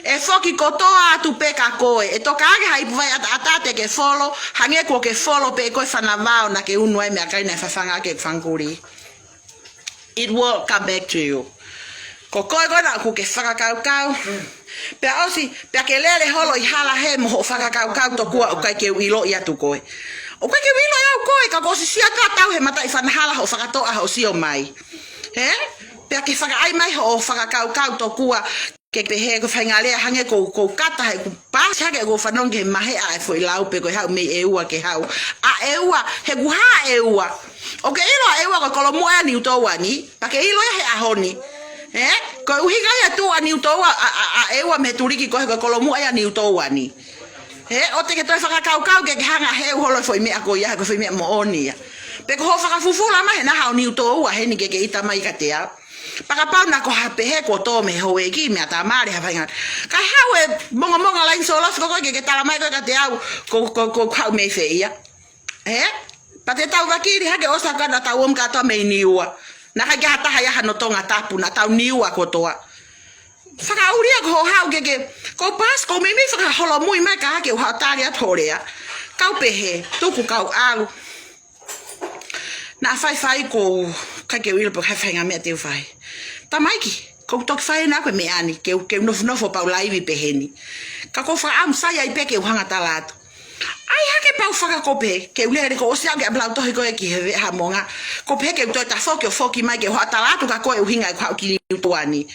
ʻE foki kotoa atu pē kia koe, ʻe toka ange ha ipu vai ʻataʻatā te ke folo, hangē kuo ke folo pē ko e fanavao naʻa ke unu ai meʻakai naʻe fafanga ʻaki e fanga kulī. It will come back to you. Ko koe ko ena ʻoku ke fakakaukau. Pea ʻosi, pea ke lele holo ʻi hala hē mo hoʻo fakakaukau tokua ʻoku ʻikai ke u ʻiloʻi atu koe. ʻOku ʻikai ke u ʻilo ʻe au koe, ka kuo ʻosi sio atu ʻa tau he mataʻi fanahala hoʻo fakatoʻa hoʻo sio mai. Hē? Pea ke fakaʻai mai hoʻo fakakaukau tokua ke pehē ko e faʻahinga lea hangē ko, ko kata he kuo paasi hake ʻeku fanongo ki he maheʻa e foʻi lau pe ko e haʻu mei ʻEua ke haʻu. ʻA ʻEua, he kuo hā ʻEua. ʻOku ke ʻilo ʻa ʻEua ko e kolomuʻa ʻa Niutouani ni, pea ke ʻilo ia he ʻaho ni. Hē? Ko e ʻuhinga ia ʻa e tuʻu ʻa Niutoua, ʻa, ʻa, ʻa ʻEua mei he tuliki ko e, ko e kolomuʻa ia ʻa Niutouani. Hē, ʻoua te ke toe fakakaukau ke ke hanga ʻo heu holo e foʻi meʻa ko ia, he ko e foʻi meʻa moʻoni ia. Pe ko hoʻo fakafufula mai he naha ʻo Niutoua heni ke ke ʻita mai kiate au. Pea kapau naʻa ko ha pehē kuo tō mei he houʻeiki, meʻa tamale ha faʻahinga. Kae haʻu e mongomongo laine solosi ko koe ke ke tala mai koe kiate au, ko, ko, ko, ko e haʻu mei fē ia. Hē? Pea te tau vakili hake ʻosi ʻa e kau naʻa tau ō mai kātoa mei Niua. Naʻe ʻikai ke ʻi ai ha taha ia hano Tongatapu, naʻa tau Niua kotoa. Fakaʻulia ko hoʻo haʻu ke ke, ko e paasi, ko e meimei fakaholomui mai ka ke u haʻu ʻo tali atu hoʻo lea. Kau pehē, tuku kau ʻalu. Naʻa faifai ko, ʻikai ke u ʻilo pe ko e hā e faʻahinga meʻa te u fai. Tamaiki, ko e toki fai ʻena ko e meʻa ni, ke u, ke u nofonofo pea u laivi pē heni. Ka ko e fakaʻamu sai ai pē ke u hanga ʻo tala atu. ʻAi hake pea u fakakope, ke u lele kuo ʻosi ʻalu ke ʻapilau tohi ko ē ki he veʻe Haʻamonga. Ko e pehē ke u toe tafoki ʻo foki mai ke u haʻu ʻo tala atu kia koe e ʻuhinga ʻeku haʻu ki Niutouani.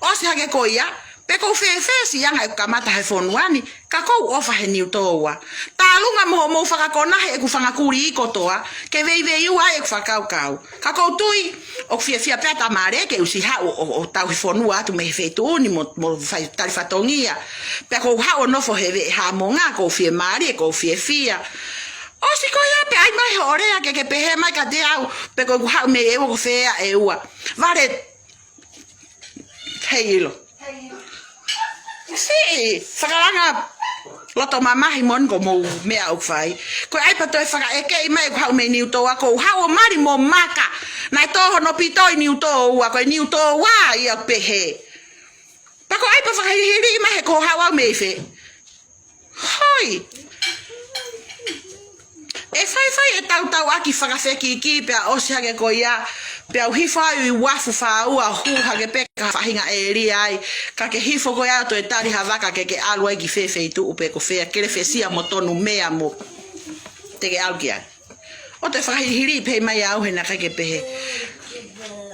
ʻOsi hake ko ia, pe ʻoku ou fēfē siʻi anga ʻeku kamata he fonua ni, ka ʻoku ou ʻofa he Niutoua. Tālunga mo hoʻomou fakakona he ʻeku fanga kulī kotoa, ke veiveiua ai ʻeku fakakaukau. Ka ʻoku ou tui, ʻoku fiefia pē ʻa tamale ke u ʻosi haʻu ʻo, ʻo, ʻo tauhi fonua atu mei he feituʻu ni mo, mo fai tali fatongia. Pea ʻoku ou haʻu ʻo nofo he veʻe Haʻamonga, ʻoku ou fiemālie, ʻoku ou fiefia. ʻOsi ko ia pē ʻai mai hoʻo lea ke ke pehē mai kiate au, pe ko ʻeku haʻu mei ʻEua ko fē ʻa ʻEua. Vale, heiʻilo. Siʻi, fakalanga loto mamahi moʻoni ko hoʻomou meʻa ʻoku fai. Ko e ʻai pē toe fakaʻekeʻi mai ʻeku haʻu mei Niutoua, ʻoku ou haʻu ʻo mali mo maka. Naʻe tō hono pito ʻi Niutoua, ko e Niutoua ia ʻoku pehē. Pea ko e ʻai pē fakahilihili mai he ko hoʻo haʻu au mei fē. Hoi. ʻE faifai e tautauʻaki fakafekiki pea ʻosi hake ko ia, pea u hifo ai ʻi uafu fāua hū hake pē ka faʻahinga ʻēlia ai, ka ke hifo ko ia ʻo toe tali ha vaka ke ke ʻalu ai ki fē feituʻu pe ko fē, Kelefesia mo Tonumea mo te ke ʻalu ki ai. ʻOua te fakahilihili pē mai au he naʻe ʻikai ke pehē.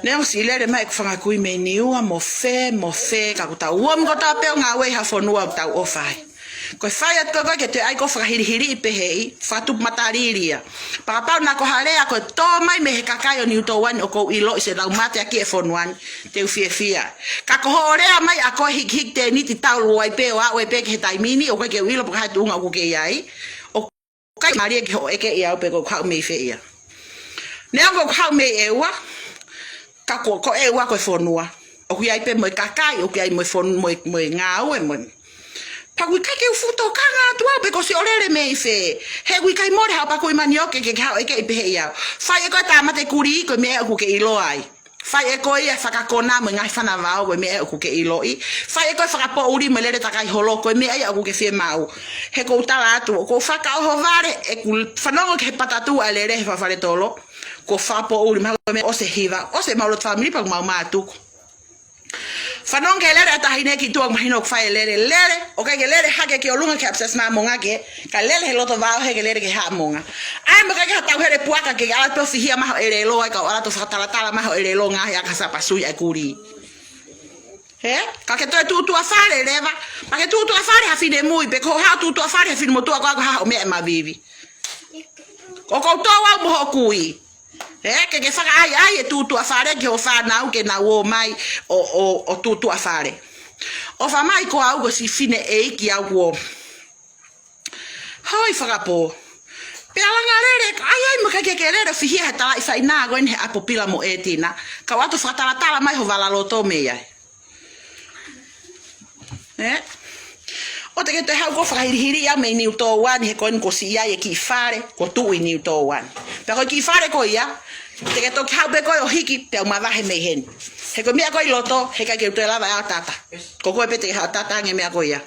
Neongo siʻi lele mai ʻeku fanga kui mei Niua mo fē, mo fē, ka ʻoku tau ō mai kotoa pē ʻo ngāue ʻi ha fonua ʻoku tau ʻofa ai. Ko e fai atu ko ē ke toe ʻai ko e fakahilihili pehē ʻi, fakatupu matalili ia. Pea kapau naʻa ko ha lea ko e tō mai mei he kakai ʻo Niutouani ʻoku ou ʻiloʻi se tau mate ʻaki e fonua ni, te u fiefia. Ka ko hoʻo lea mai ʻa ko e hikihiki tēniti taulu ai pē ʻo aʻu ai pē ki he taimi ni, ʻoku ʻikai ke u ʻilo pe ko e hā e tuʻunga ʻoku ke ʻi ai. ʻOku ʻikai mālie ke hoʻo ʻekeʻi au pe ko ʻeku haʻu mei fē ia. Neongo ʻeku haʻu mei ʻEua, ka ko, ko ʻEua ko e fonua. ʻOku ʻi ai pē mo e kakai, ʻoku ʻi ai mo e fon-, mo e, mo e ngāue, mo e. Pea ʻoku ʻikai ke u fuʻu tokanga atu au pe ko siʻo lele mei fē. He ʻoku ʻikai mole haʻo pakui manioke ke, ke haʻo ʻekeʻi pehē ʻe au. Fai ʻe koe tāmate kulī ko e meʻa ʻoku ke ʻilo ai. Fai ʻe koe ia e fakakona mo e ngaahi fanavao ko e meʻa ia ʻoku ke ʻiloʻi. Fai ʻe koe e fakapoʻuli mo e lele takai holo ko e meʻa ia ʻoku ke fiemaʻu. He ʻoku ou tala atu, ʻoku ou fakaʻohovale, ʻeku fanongo ki he patatuʻa e lele he fale tolo. Ko e fakapoʻuli mahalo ko e meʻa ʻosi e hiva, ʻosi ʻemau loto fāmili pea ʻoku mau mātuku. Fanongo ki he lele ʻa e taʻahine ki tuʻa mahino ʻoku fai e lele, lele, ʻoku ʻikai ke lele hake ki ʻolunga ki he ʻapisiasi Haʻamonga ke, ka lele he loto vao he ke lele ki Haʻamonga. ʻAi mo e ʻikai ke ha tauhele puaka ke ʻalu pē ʻo fihia mai hoʻo ʻelelo ai ka ʻalu atu ʻo fakatalatalamai hoʻo ʻelelo ngaahi aka sapasui ʻa e kulī. Hē? Ka ke toe tūtuʻa fale leva, ka ke tūtuʻa fale ha finemui, pe ko hoʻo haʻu tūtuʻa fale ha finemotuʻa ko ē ʻoku hā hoʻo meʻa ʻe mavivi. ʻOku ou tō au mo hoʻo kui. Ē, ke ke fakaʻaiʻai e tūtuʻa fale ki hoʻo fānau ke nau ō mai ʻo, ʻo, ʻo tūtuʻa fale. ʻOfa mai ko au ko siʻi fineʻeiki au kuo hoi fakapō. Pea langa lele, ʻai ai mo e ʻikai ke ke lele fihia he talaʻi faʻinā ko eni he ʻapi pila mo ʻētina. Ka u ʻalu atu ʻo fakatalatala mai hoʻo vala loto mei ai. Ē? ʻOua te ke toe haʻu ʻo fakahilihili au mei Niutouani he ko eni kuo siʻi ai e kiʻi fale, kuo tuʻu ʻi Niutouani. Pea ko e kiʻi fale ko ia, te ke toki haʻu pē koe ʻo hiki, pea u mavahe mei heni. He ko e meʻa ko ē ʻi loto, he ʻikai ke u toe lava ʻe au ʻo tata. Ko koe pē te ke haʻu ʻo tata ange e meʻa ko ia.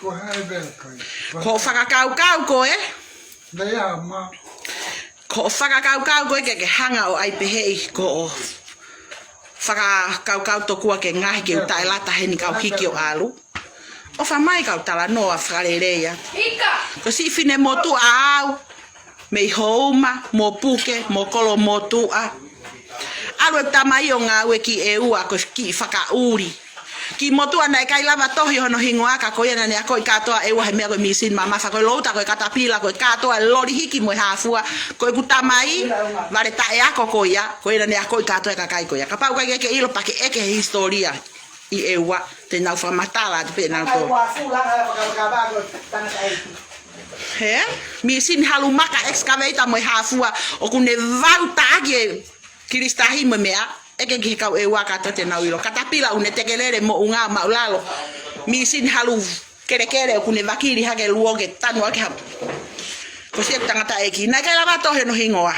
Ko hai bel kai. Ko e fakakaukau ko ē, Ko e fakakaukau ko ē ke ke hanga ʻo ʻai pehē ʻi ko hoʻo fakakaukau tokua ke ngaohi ke u taʻelata heni kau hiki ʻo ʻalu. ʻOfa mai kau talanoa fakalelei ia. Ko siʻi finemotuʻa au. Mei Houma, mo Puke, mo Kolomotuʻa. ʻAlu e tamai ʻo ngāue ki ʻEua, ko e kiʻi fakaʻuli. Kiʻi motuʻa naʻe ʻikai lava tohi hono hingoa, ka ko ia naʻa ne akoʻi kātoa ʻEua he meʻa ko e mīsini mamafa, ko e louta, ko e katapila, ko e kātoa e loli hiki mo e hāfua, ko ʻeku tamai, vale taʻeako ko ia, ko ia naʻa ne akoʻi kātoa e kakai ko ia. Kapau ʻoku ʻikai ke ke ʻilo pea ke ʻeke he hisitōlia ʻi ʻEua, te nau fakamatala atu pē ʻenau tō. He? Mīsini halu maka excavator mo e hāfua, ʻoku ne vau taʻaki e kilisitahi mo e meʻa, ʻeke ki he kau ʻEua kātoa te nau ʻilo. Katapila ʻoku ne tekelele moʻunga maʻulalo. Mīsini halu kelekele ʻoku ne vakili hake luo ke tanu ʻaki ha. Ko siʻeku tangataʻeiki. Naʻe ʻikai lava tohi hono hingoa.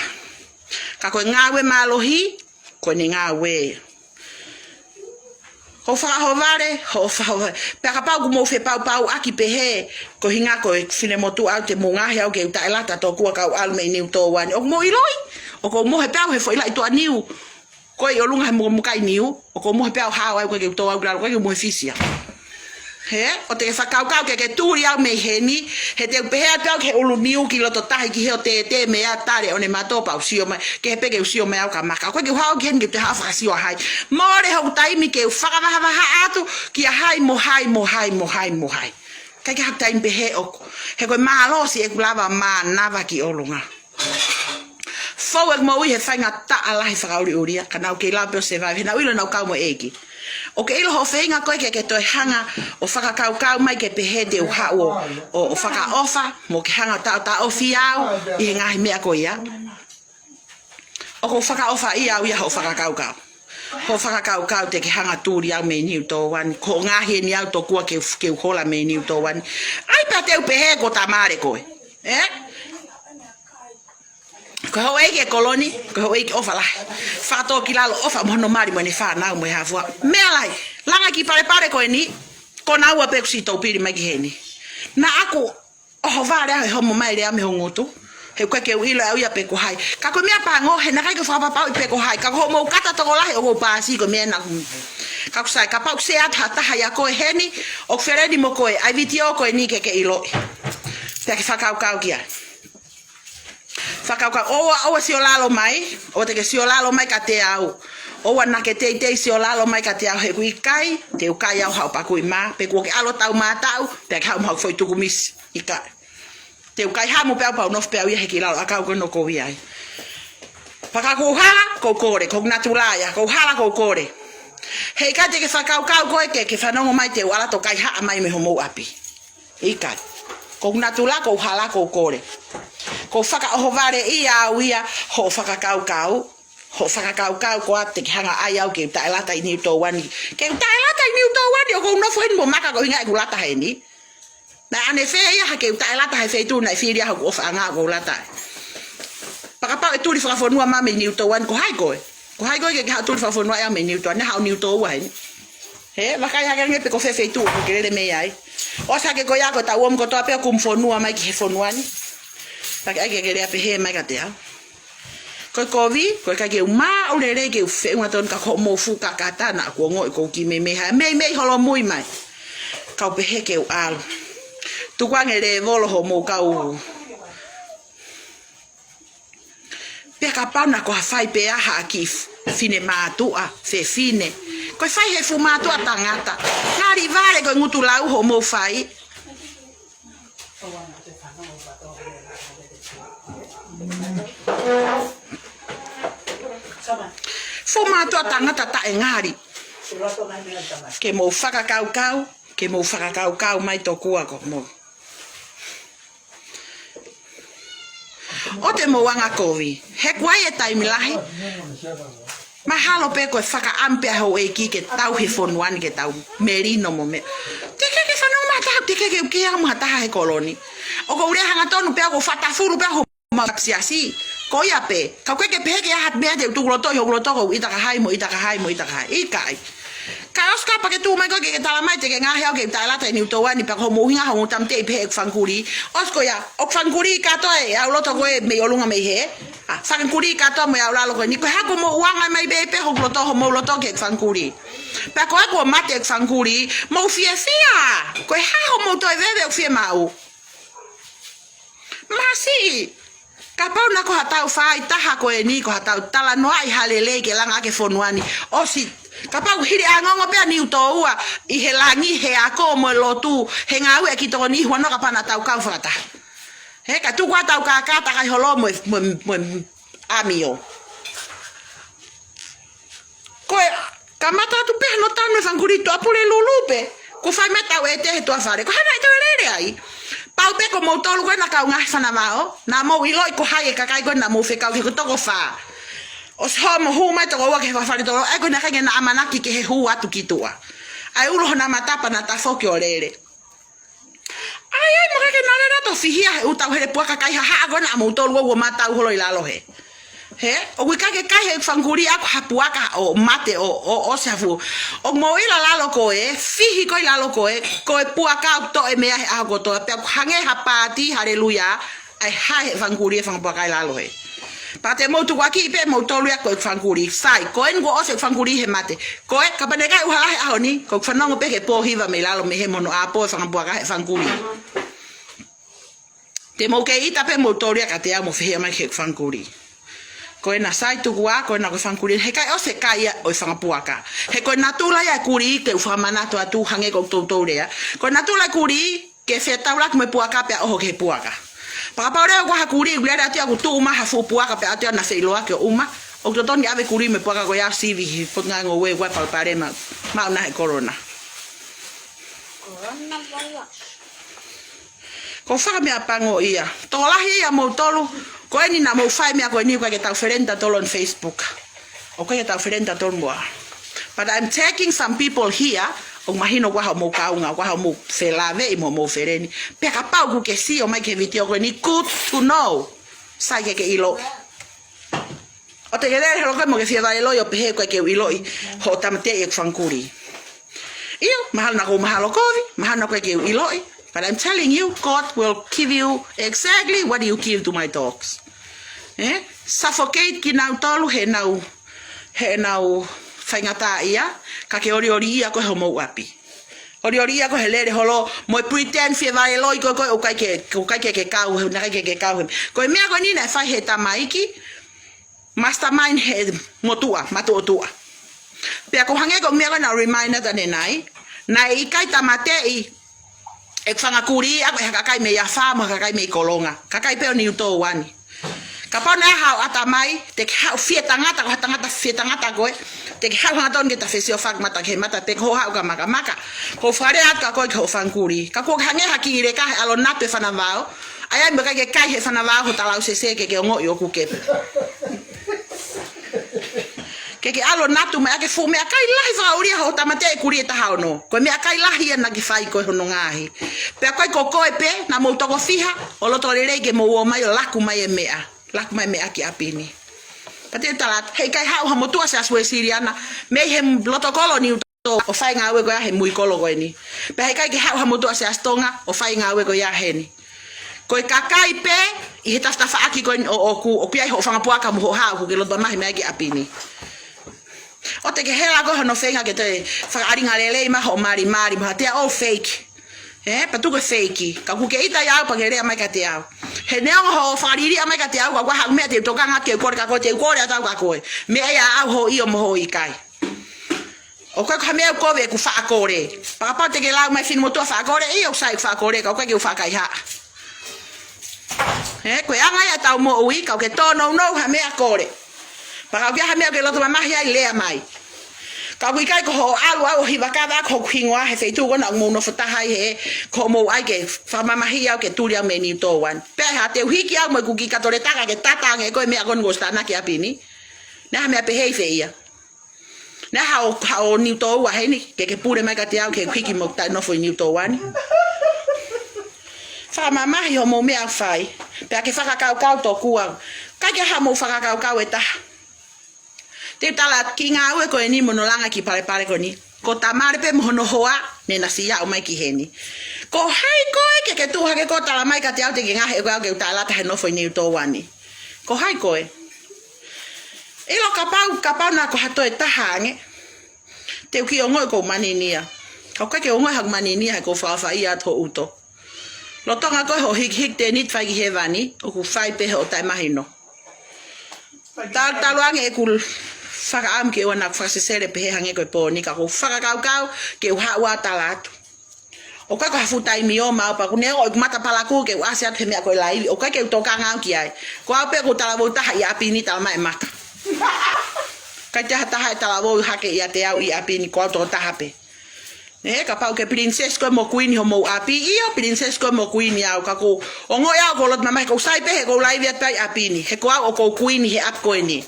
Ka ko e ngāue mālohi, ko ʻene ngāue. Ko e fakaʻohovale, hoʻo fakaʻohovale. Pea kapau ʻoku mou fepaupauʻaki pehē, ko e ʻuhinga ko e finemotuʻa au te mou ngaohi au ke u taʻelata tokua kau ʻalu mei Niutōuani. ʻOku mou ʻiloʻi, ʻoku ou mohe pē au he foʻi laʻi tuʻa niu. Ko e ʻi ʻolunga he mukamuka ʻi niu, ʻoku ou mohe pē au hao au ke u tō au ki lalo, ko e ke mohe fisia. He, ʻoua te ke fakakaukau ke ke tuli au mei heni, he te u pehē atu au ki he ʻulu niu ki loto tahi ki he ʻo tētē mei ai tale ʻo ne mato pea u sio mai, ke he pē ke u sio mai au ka maka. Ko e ke u hao ki heni ke te hao fakasio hai. Mole hoku taimi ke u fakavahavaha atu, kia hai mo hai mo hai mo hai mo hai. ʻIkai ke haʻaku taimi pehē ʻoku. He ko e mālosi ʻeku lava mānava ki ʻolunga. Fou ʻeku moʻui he faingataʻa lahi fakaʻuliʻulia, ka naʻa ku kei lava pē ʻo survive, he naʻa ku ʻilo naʻa ku kau mo e ʻEiki. ʻOku ke ʻilo hoʻo feinga ko ē ke ke toe hanga ʻo fakakaukau mai ke pehē te u haʻu ʻo, ʻo, ʻo fakaʻofa, mo ke hanga ʻo taʻotaʻofi au ʻi he ngaahi meʻa ko ia. ʻOku ou fakaʻofaʻia au ia hoʻo fakakaukau. Hoʻo fakakaukau te ke hanga tuli au mei Niutōuani, ko e ngaahi eni au tokua ke u, ke u hola mei Niutōuani. ʻAi pea te u pehē ko Tamale koe. Ē? Ko e houʻeiki ʻe Koloni, ko e houʻeiki ʻofa lahi. Fakatōkilalo ʻofa mo hono mali mo ʻene fānau mo e hāfua. Meʻa lahi, langa e kiʻi palepale ko eni, ko naua pē ʻoku siʻi toupili mai ki heni. Naʻa ku ʻohovale au he homo mai lea mei ho ngutu. He ʻoku ʻikai ke u ʻilo au ia pe ko hai. Ka ko e meʻa pango, he naʻe ʻikai ke u fakapapauʻi pe ko hai. Ka ko hoʻomou kata tokolahi ʻoku ou paasi ko e meʻa naʻa ku. Ka ʻoku sai, kapau ʻoku sē atu ha taha ia ko ē heni, ʻoku feleni mo koe, ʻai vitiō ko eni ke ke ʻiloʻi. Pea ke fakakaukau ki ai. Fakakaukau, ʻoua, ʻoua siolalo mai, ʻoua te ke siolalo mai kiate au. ʻOua naʻa ke teitei siolalo mai kiate au he ʻoku ʻikai, te u kai au haʻo pakuʻi mā, pe kuo ke ʻalu ʻo taumātaʻu, pea ke haʻu mo haʻo foʻi tukumisi, ʻikai. Te u kai hamu pē au pea u nofo pē au ia he kiʻi lalo ʻakau ko ē naʻa ku ʻi ai. Pea ka ʻoku ou hala, ʻoku ou kole, ko hoku natula ia, ʻoku ou hala ʻoku ou kole. He ʻikai te ke fakakaukau koe ke, ke fanongo mai te u ʻalu atu ʻo kaihaʻa mai mei homou ʻapi. ʻIkai. Ko hoku natula, ʻoku ou hala, ʻoku ou kole. ʻOku ou fakaʻohovaleʻia au ia hoʻo fakakaukau. Hoʻo fakakaukau ko ā te ke hanga ʻai au ke u taʻelata ʻi Niutōuani. Ke u taʻelata ʻi Niutōuani ʻoku ou nofo heni mo maka ko e ʻuhinga ʻeku lata heni. Naʻe ʻanefē ia ha ke u taʻelata he feituʻu naʻe fili ai hoku ʻofaʻanga ʻoku ou lata ai. Pea kapau ʻe tuli fakafonua mai mei Niutōuani ko hai koe. Ko hai koe ke ke haʻu tuli fakafonua ia mei Niutōuani, haʻu Niutōua heni. He, vakai hake ange pe ko fē feituʻu ʻoku ke lele mei ai. ʻOsi hake ko ia ko e tau ʻomi kotoa pē ʻo kumi fonua mai ki he fonua ni. Pea ke ʻai ke ke lea pehē mai kiate au. Ko e kovi, ko e ʻikai ke u maʻu lelei ke u feʻunga tonu ka ko hoʻomou fuʻu kakata naʻa ku ongoʻi ʻoku ou kiʻi meimei ha, meimei holomui mai. Kau pehē ke u ʻalu. Tuku ange lēvolo hoʻomou kau. Pea kapau naʻa ko ha fai pē ʻa ha kiʻi f-, finemātuʻa, fefine. Ko e fai he fuʻu mātuʻa tangata. Ngali vale ko e ngutu lau hoʻomou fai. Fuʻu mātuʻa tangata taʻengali. Ke mou fakakaukau, ke mou fakakaukau mai tokua ko mou. ʻOua te mou angakovi. He ʻoku ʻi ai e taimi lahi. Mahalo pē ko e fakaʻamu pē ʻa e houʻeiki ke tau he fonua ni ke tau melino mo meʻa. Teʻeki ke fanongo mai ha taha, teʻeki ke u kei ʻalu mo ha taha he kolo ni. ʻOku ou lea hangatonu pē au ʻoku ou fakatafulu pē au homau siasi. Ko ia pē. Ka ʻoku ʻikai ke pehē ke ʻi ai ha meʻa te u tuku loto ʻi hoku loto ʻoku ou ʻita ki hai mo ʻita ki hai mo ʻita ki hai. ʻIkai. Ka ʻosi kapau ke tuʻu mai koe ke, ke tala mai te ke ngaohi au ke u taʻelata ʻi Niutōuani pea ko hoʻomou ʻuhinga hoʻomou tāmateʻi pehē ʻeku fanga kulī. ʻOsi ko ia, ʻoku fanga kulī kātoa ʻe au loto ko ē mei ʻolunga mei hē. ʻA, fanga kulī kātoa mo e ʻaulalo ko eni. Ko e hā ʻoku mou anga mai pē pē hoku loto, hoʻomou loto ki he fanga kulī. Pea ko ē kuo mate ʻeku fanga kulī, mou fiefia. Ko e hā hoʻomou toe veve ʻoku fiemaʻu. Masiʻi. Kapau naʻa ko haʻatau fai taha ko eni, ko haʻatau talanoaʻi ha lelei ke langa ʻaki e fonua ni. ʻOsi, kapau hili ʻa e ongoongo pē ʻa Niutōua ʻi he langi, he ako mo e lotu, he ngāue ʻa e kiʻi tokoni, huanoa kapau naʻa tau kau fakataha. He ka tuku ʻetau kākā takai holo mo e, mo e, mo e ʻamio. Ko e kamata atu pē hono tanu e fanga kulī, tuʻapulelulu pē. Kuo fai mai ʻetau ʻētē he tuʻa fale. Ko e hā naʻe toe lele ai? Pau pē ko moutolu ko ē naʻa kaungā he fanavao, naʻa mou ʻiloʻi ko hai e kakai ko ē naʻa mou fekau ki he ko e toko fā. ʻOsi hoʻomo hū mai toko ua ki he fale tolo, ʻa ia ko ē naʻe ʻikai ke na ʻamanaki ke hū atu ki tuʻa. ʻA e ulo honau mata pea na tafoki ʻo lele. ʻAi, ʻai, mo e kakai ke na lele atu ʻo fihia he ʻū tauhele puaka kai hahaʻa ko ē naʻa moutolu ua ʻo matau holo ʻi lalo hē. Hē, ʻoku ʻikai ke kai he fanga kulī ʻaʻaku ha puaka ʻo mate ʻo, ʻo, ʻosi ha fuʻu. ʻOku mou ʻilo ʻi lalo ko ē, fihi ko ē ʻi lalo ko ē, ko e puaka ʻoku toʻo e meʻa he ʻaho kotoa, pea ʻoku hangē ha pātī, haleluia, ʻa e hae he fanga kulī e fanga puaka ʻi lalo hē. Pea te mou tukuakiʻi pē moutolu ia ko e fanga kulī. Sai, ko eni kuo ʻosi e fanga kulī he mate. Ko e, kapau naʻe ʻikai ʻuhala he ʻaho ni, ko e fanongo pē ki he pō hiva mei lalo mei hē mo hono ʻāpō e fanga puaka he fanga kulī. Te mou kei ʻita pē moutolu ia kiate au mo fihia mai ki he fanga kulī. Ko ena sai tuku ā, ko ena ko e fanga kulī, he ʻikai ʻosi e kai ia ʻo e fanga puaka. He ko e natula ia e kulī, ke u fakamanatu atu hangē ko ʻetau lea. Ko e natula e kulī, ke fetaulaki mo e puaka pea ʻoho ki he puaka. Pea kapau leva ʻoku ʻi ai ha kulī, ʻoku lele atu ia ʻoku tuʻu mai ha fuʻu puaka pea ʻatu ia ʻo na feʻiloaki ʻo uma. ʻOku totonu ke ʻave e kulī mo e puaka ko ia ʻo sivi he Potungāue Ngoue ʻoku ʻi ai e palopalema maʻu ʻena he kolona. Kolona vaiasi. Ko e fakameʻapango ia. Tokolahi ia moutolu, ko eni naʻa mou fai e meʻa ko eni ʻoku ʻikai ke tau feleni tautolu on Facebook. ʻOku ʻikai ke tau feleni tautolu mo au. But I'm tagging some people here, ʻoku mahino ʻoku ʻi ai hoʻomou kaungā, ʻoku ʻi ai hoʻomou felāveʻi mo hoʻomou feleni. Pea kapau ʻoku ke sio mai ki he vitiō ko eni, good to know. Sai ke ke ʻilo. ʻOua te ke lele holo koe mo ke fie vale loi ʻo pehē ʻoku ʻikai ke u ʻiloʻi hoʻo tāmateʻi ʻeku fanga kulī. ʻIo, mahalo naʻa ʻoku ou mahalo kovi, mahalo naʻa ʻoku ʻikai ke u ʻiloʻi. But I'm telling you, God will give you exactly what you give to my dogs. Eh? Suffocate kinautolu heʻenau, heʻenau faingataʻaʻia, ka ke olioli ia koe homou ʻapi. Olioli ia koe he lele holo, mo e pretend fie vale loi koe, koe ʻoku ʻikai ke, ʻoku ʻikai ke ke kau, naʻe ʻikai ke ke kau he. Ko e meʻa ko eni naʻe fai he tamaiki, mastermind he motuʻa, matuʻotuʻa. Pea ʻoku hangē ko e meʻa ko ē naʻe remind atu ʻanenai, naʻe ʻikai tāmateʻi e fanga kulī ʻaʻaku ʻe ha kakai mei afā mo ha kakai mei Kolonga. Kakai pē ʻo Niutōua ni. Kapau naʻe haʻu ʻatamai, te ke haʻu fie tangata, ko ha tangata fie tangata koe, te ke haʻu hangatonu ke ta fesiofaki mata ki he mata pē ko hoʻo haʻu ka makamaka. Ko e fale atu ka koe ki hoʻo fanga kulī. Ka kuo ke hangē ha kiʻi leka he ʻalu ʻo natu e fanavao. ʻAi ai mo e kakai ke kai he fanavao ho talausese ke ke ongoʻi ʻoku ke. Ke ke ʻalu ʻo natu mai ʻaki e fuʻu meʻakai lahi fakaʻulia hoʻo tāmateʻi e kulī ʻe taha ono. Ko e meʻakai lahi ia naʻa ke fai ko hono ngaahi. Pea ko e ko koe pē, naʻa mou toko fiha, ʻo loto lelei ke mou ō mai ʻo laku mai e meʻa. Laku mai e meʻa ki ʻapi ni. Pea te u tala atu, heʻikai haʻu ha motuʻa Siasi Uēsiliana, mei he loto kolo Niutōua ʻo fai e ngāue ko ia he mui kolo ko eni. Pea heʻikai ke haʻu ha motuʻa Siasi Tonga ʻo fai e ngāue ko ia heni. Ko e kakai pē ʻi he tafatafaʻaki ko eni ʻoʻoku, ʻoku ʻi ai hoʻo fanga puaka mo hoʻo hā ʻoku ke loto mamahi mai ki ʻapi ni. ʻOua te ke hela koe hono feinga ke toe fakaʻalinga lelei mai hoʻo malimali, mo ha te a o fake. Ē, pea tuku e fake. Ka ʻoku ke ʻita ʻia au pea ke lea mai kiate au. He neongo hoʻo fakaliliʻa mai kiate au, ka ʻoku ʻi ai haʻaku meʻa te u tokanga ke u kole kia koe, te u kole atu au kia koe. Meʻa ia ʻaʻau hoʻo ʻio mo hoʻo ʻikai. ʻOku ʻikai ko ha meʻa ʻoku kovi ʻeku faʻa kole. Pea kapau te ke lau mai finemotuʻa faʻa kole, ʻio ʻoku sai ʻeku faʻa kole, ka ʻoku ʻikai ke u faʻa kaihaʻa. Ē, ko e anga ia ʻetau moʻui, ka ʻoku ke tōnounou ha meʻa kole. Pea ka ʻoku ʻi ai ha meʻa ʻoku ke loto mamahi ai lea mai. Ka ʻoku ʻikai ko hoʻo ʻalu ʻo hiva kava ʻaki hoku hingoa he feituʻu ko ena ʻoku mou nofo taha ai he ko hoʻomou ʻai ke fakamamahiʻi au ke tuli au mei Niutōua ni. Pea ʻe hā te u hiki au mo ʻeku kiʻi kato letaka ke tata ange ʻe koe e meʻa ko eni kuo ʻosi tānaki ʻi ʻapi ni. Naʻe ʻi ai ha meʻa pehē ʻi fē ia. Naʻe ʻi ai haʻo, haʻo Niutōua heni, ke ke pule mai kiate au, ke u hiki mo taʻenofo ʻi Niutōua ni. Fakamamahi hoʻomou meʻa ʻoku fai, pea ke fakakaukau tokua. ʻIkai ke ʻi ai haʻamou fakakaukau ʻe taha. Te u tala atu ki he ngāue ko eni mo hono langa e kiʻi palepale ko eni. Ko Tamale pē mo hono hoa, ne na siʻi aʻu mai ki heni. Ko hai koe ke ke tuʻu hake koe ʻo tala mai kiate au te ke ngaohi ʻe koe au ke u taʻelata he nofo ʻi Niutōua ni. Ko hai koe? ʻIlo kapau, kapau naʻa ko ha toe taha ange. Te u kiʻi ongoʻi ʻoku ou maninia. Ka ʻoku ʻikai ke u ongoʻi haʻaku maninia he ʻoku ou fakaʻofaʻia atu hoʻo ʻuto. Lolotonga ko ē hoʻo hikihiki tēniti fai ki hēvani, ʻoku fai pē hoʻo taʻemahino. Talu, talu ange ʻeku fakaʻamu ke ʻoua naʻa fakasesele pehē hangē ko e pōni, ka ʻoku ou fakakaukau ke u haʻu ʻo tala atu. ʻOku ʻikai ko ha full time ʻo maʻu pē ʻeku neongo ʻeku mata palakū ke u ʻasi atu he meʻa ko e laivi, ʻoku ʻikai ke u tokanga au ki ai. Ko au pē ʻoku ou talavou taha ʻi ʻapi ni, talamai ʻe Maka. ʻIkai toe ha taha ʻe talavou hake ʻiate au ʻi ʻapi ni, ko au tokotaha pē. Ē, kapau ʻoku ke pilinisesi koe mo kuini homou ʻapi, ʻio, pilinisesi koe mo kuini au, ka ʻoku ou ongoʻi au ʻoku ou loto mamahi, ʻoku ou sai pē he ʻoku ou laivi atu pē ʻi ʻapi ni, he ko au ʻoku ou kuini he ʻapi ko eni.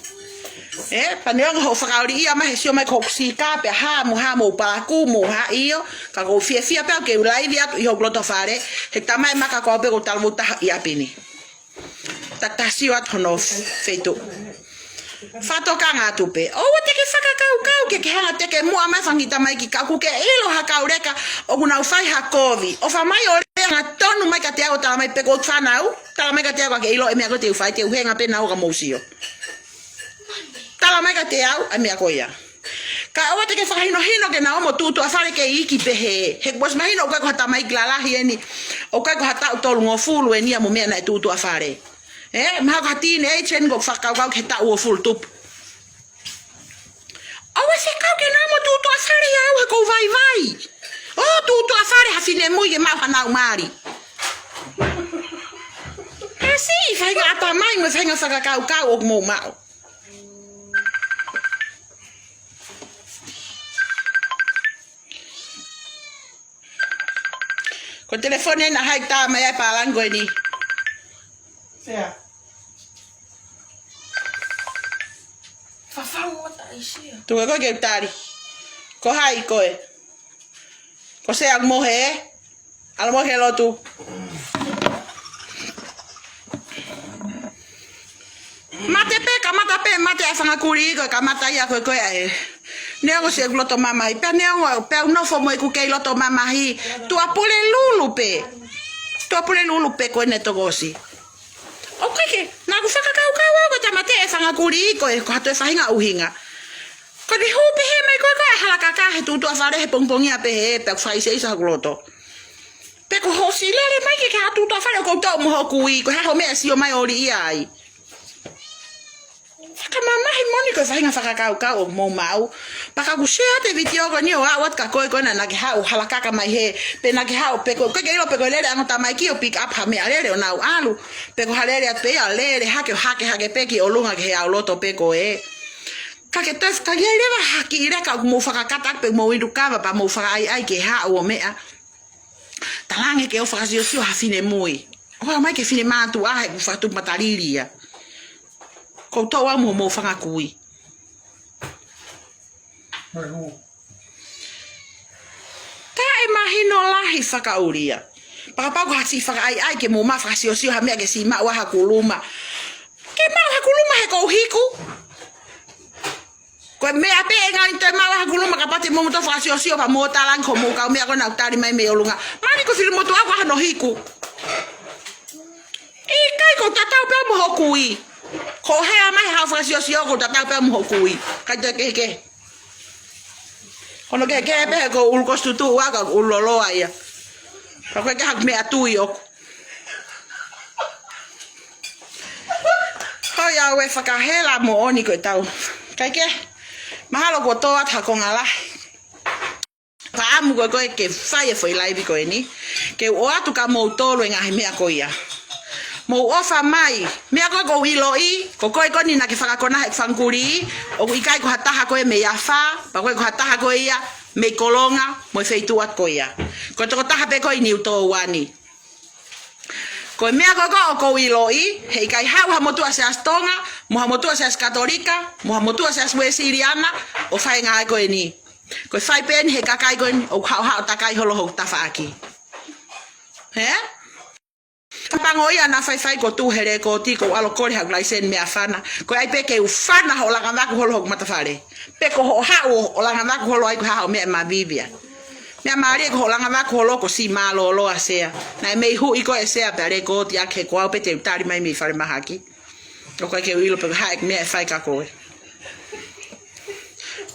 Ē, pea neongo hoʻo fakaoliʻia mai he sio mai ko hoku sika pea hā mo hā mo palakū mo hā, ʻio, ka ʻoku ou fiefia pē au ke u laivi atu ʻi hoku loto fale, he talamai ʻe Maka ko au pē ʻoku ou talavou taha ʻi ʻapi ni. Takitaha sio atu hono feituʻu. Fakatokanga atu pē. ʻOua te ke fakakaukau ke ke hanga ʻo teke muʻa mai e fanga kiʻi tamaiki, ka ʻoku ke ʻilo ha kau leka ʻoku nau fai ha kovi. ʻOfa mai ʻo lea hangatonu mai kiate au ʻo talamai pe ko e fānau. Talamai kiate au ka ke ʻilo e meʻa ko ē te u fai, te u henga pē naua ka mou sio. Talamai kiate au ʻa e meʻa ko ia. Ka ʻoua te ke fakahinohino ke na ō mo tuʻutuʻu ʻa fale ke iiki pehē. He kuo ʻosi mahino ʻoku ʻikai ko ha tamaiki lalahi eni. ʻOku ʻikai ko ha taʻu tolungofulu eni ia mo meʻa naʻe tuʻutuʻu ʻa fale. Ē, mahalo ko ha teenager eni ʻoku ou fakakaukau ki he taʻu uofulu tupu. ʻOua ʻe fekau ke na ō mo tuʻutuʻu ʻa fale ia au he ʻoku ou vaivai. ʻO tuʻutuʻu ʻa fale ha finemui ke maʻu haʻanau mali. Kasi, faʻahinga ʻatamai mo e faʻahinga fakakaukau ʻoku mou maʻu. Ko e telefoni ena hai tā mai ai pālangi ko eni. Sea. Fafau o ta isia. Tuku ko ē ke u tali. Ko hai koe? Ko Sea mo he? ʻAlu mo ke lotu. Mate pē, kamata pē, mate ʻa e fanga kulī ko ē, kamata ia ko ē ko ē ʻa e. Neongo siʻeku loto mamahi, pea neongo, pea u nofo mo ʻeku kei loto mamahi, tuʻa Pulelulu pē. Tuʻa Pulelulu pē ko ē ne tokosi. ʻOku ʻikai ke, naʻa ku fakakaukau au ko e tāmateʻi e fanga kulī ko ē, ko ha toe faʻahinga ʻuhinga. Ko ʻene hū pehē mai ko ē ko ē ʻa e halakaka he tuʻutuʻu ʻa fale he pongipongia pehē, pea ʻoku fakaʻiseʻisa hoku loto. Pe ko hoʻo siʻi lele mai ke ke haʻu tuʻutuʻu ʻa fale ʻoku ou toʻo mo hoku kui, ko e hā hoʻo meʻa sio mai ʻo liʻia ai. Fakamamahi moʻoni ko e faʻahinga fakakaukau ʻoku mou maʻu. Pea ka u share atu e vitiō ko eni ʻo aʻu atu kia koe ko ena naʻa ke haʻu halakaka mai hē, pe naʻa ke haʻu pe ko, ʻikai ke ʻilo pe ko e lele ange ʻo tamaiki ʻo pick up ha meʻalele ʻo nau ʻalu. Pe ko ha lele atu pē ia lele hake ʻo hake hake pē ki ʻolunga ki he ʻauloto pē ko ē. Ka ke toe, ka ke leva haki ʻi leka ʻoku mou fakakata pe mou inu kava pea mou fakaʻaiʻai ke haʻu ʻo meʻa. Talaange ke u fakasiosio ha finemui. ʻOua mai ke finemātuʻa he ʻoku fakatupu matalili ia. ʻOku ou toʻo au mo hoʻomou fanga kui. Taʻemahino lahi fakaʻulia. Pea kapau ko ha siʻi fakaʻaiʻai ke mou maʻu fakasiosio ha meʻa ke siʻi maʻu ʻa ha kuluma. Ke maʻu ha kuluma he ʻoku ou hiku. Ko e meʻa pē ʻe ngāue ʻi he maʻu ʻa ha kuluma kapau te mou toe fakasiosio pea mou talaange ko hoʻomou kaumeʻa ko ena ʻoku tali mai mei ʻolunga. Mali ko e fili motuʻa ko hano hiku. ʻIkai, ʻoku ou tatau pē mo hoku kui. Ko e hā mai haʻo fakasiosio ʻoku ou tatau pē mo hoku kui. ʻIkai toe kehekehe. Ko hono kehekehe pē he ʻoku ou ʻulukosi tutuʻu ʻa ka ʻoku ou ʻulu loloa ia. Ka ko e ke haku meʻa tui ʻoku. Ko ia ʻoku fakahela moʻoni ko e tau. ʻIkai ke. Mahalo kuo tō atu ha konga lahi. Ka ʻamu ko ē ko ē ke fai e foʻi laivi ko eni. Ke u ʻoatu kia moutolu e ngaahi meʻa ko ia. Mou ʻofa mai. Meʻa ko ē ʻoku ou ʻiloʻi, ko koe ko eni naʻa ke fakakona he fanga kulī, ʻoku ʻikai ko ha taha ko ē mei afā, pea ʻoku ʻikai ko ha taha ko ē ia mei Kolonga, mo e feituʻu atu ko ia. Ko e tokotaha pē ko ē ʻi Niutōua ni. Ko e meʻa ko ē ʻoku ou ʻiloʻi, heʻikai haʻu ha motuʻa Siasi Tonga, mo ha motuʻa Siasi Katolika, mo ha motuʻa Siasi Uēsiliana, ʻo fai e ngāue ko eni. Ko e fai pē eni he kakai ko eni, ʻoku haʻohaʻo takai holo hoku tafaʻaki. Hē? Ka pango ia naʻa faifai ko tu he lēkooti ko u ʻalu ʻo kole haku laiseni mei he fana. Ko e ʻai pē ke u fana hoʻo langa vaku holo hoku matafale. Pe ko hoʻo haʻu ʻo langa vaku holo ai ko e hā hoʻo meʻa mavivi ai. Meʻa mālie ko hoʻo langa vaku holo ko e siʻi mālōlō ʻa Sea. Naʻe mei huʻi ko ē ʻe Sea pea lēkooti ʻaki he ko au pē te u tali mai mei falemahaki. ʻOku ʻikai ke u ʻilo pe ko e hā e meʻa ʻe fai kia koe.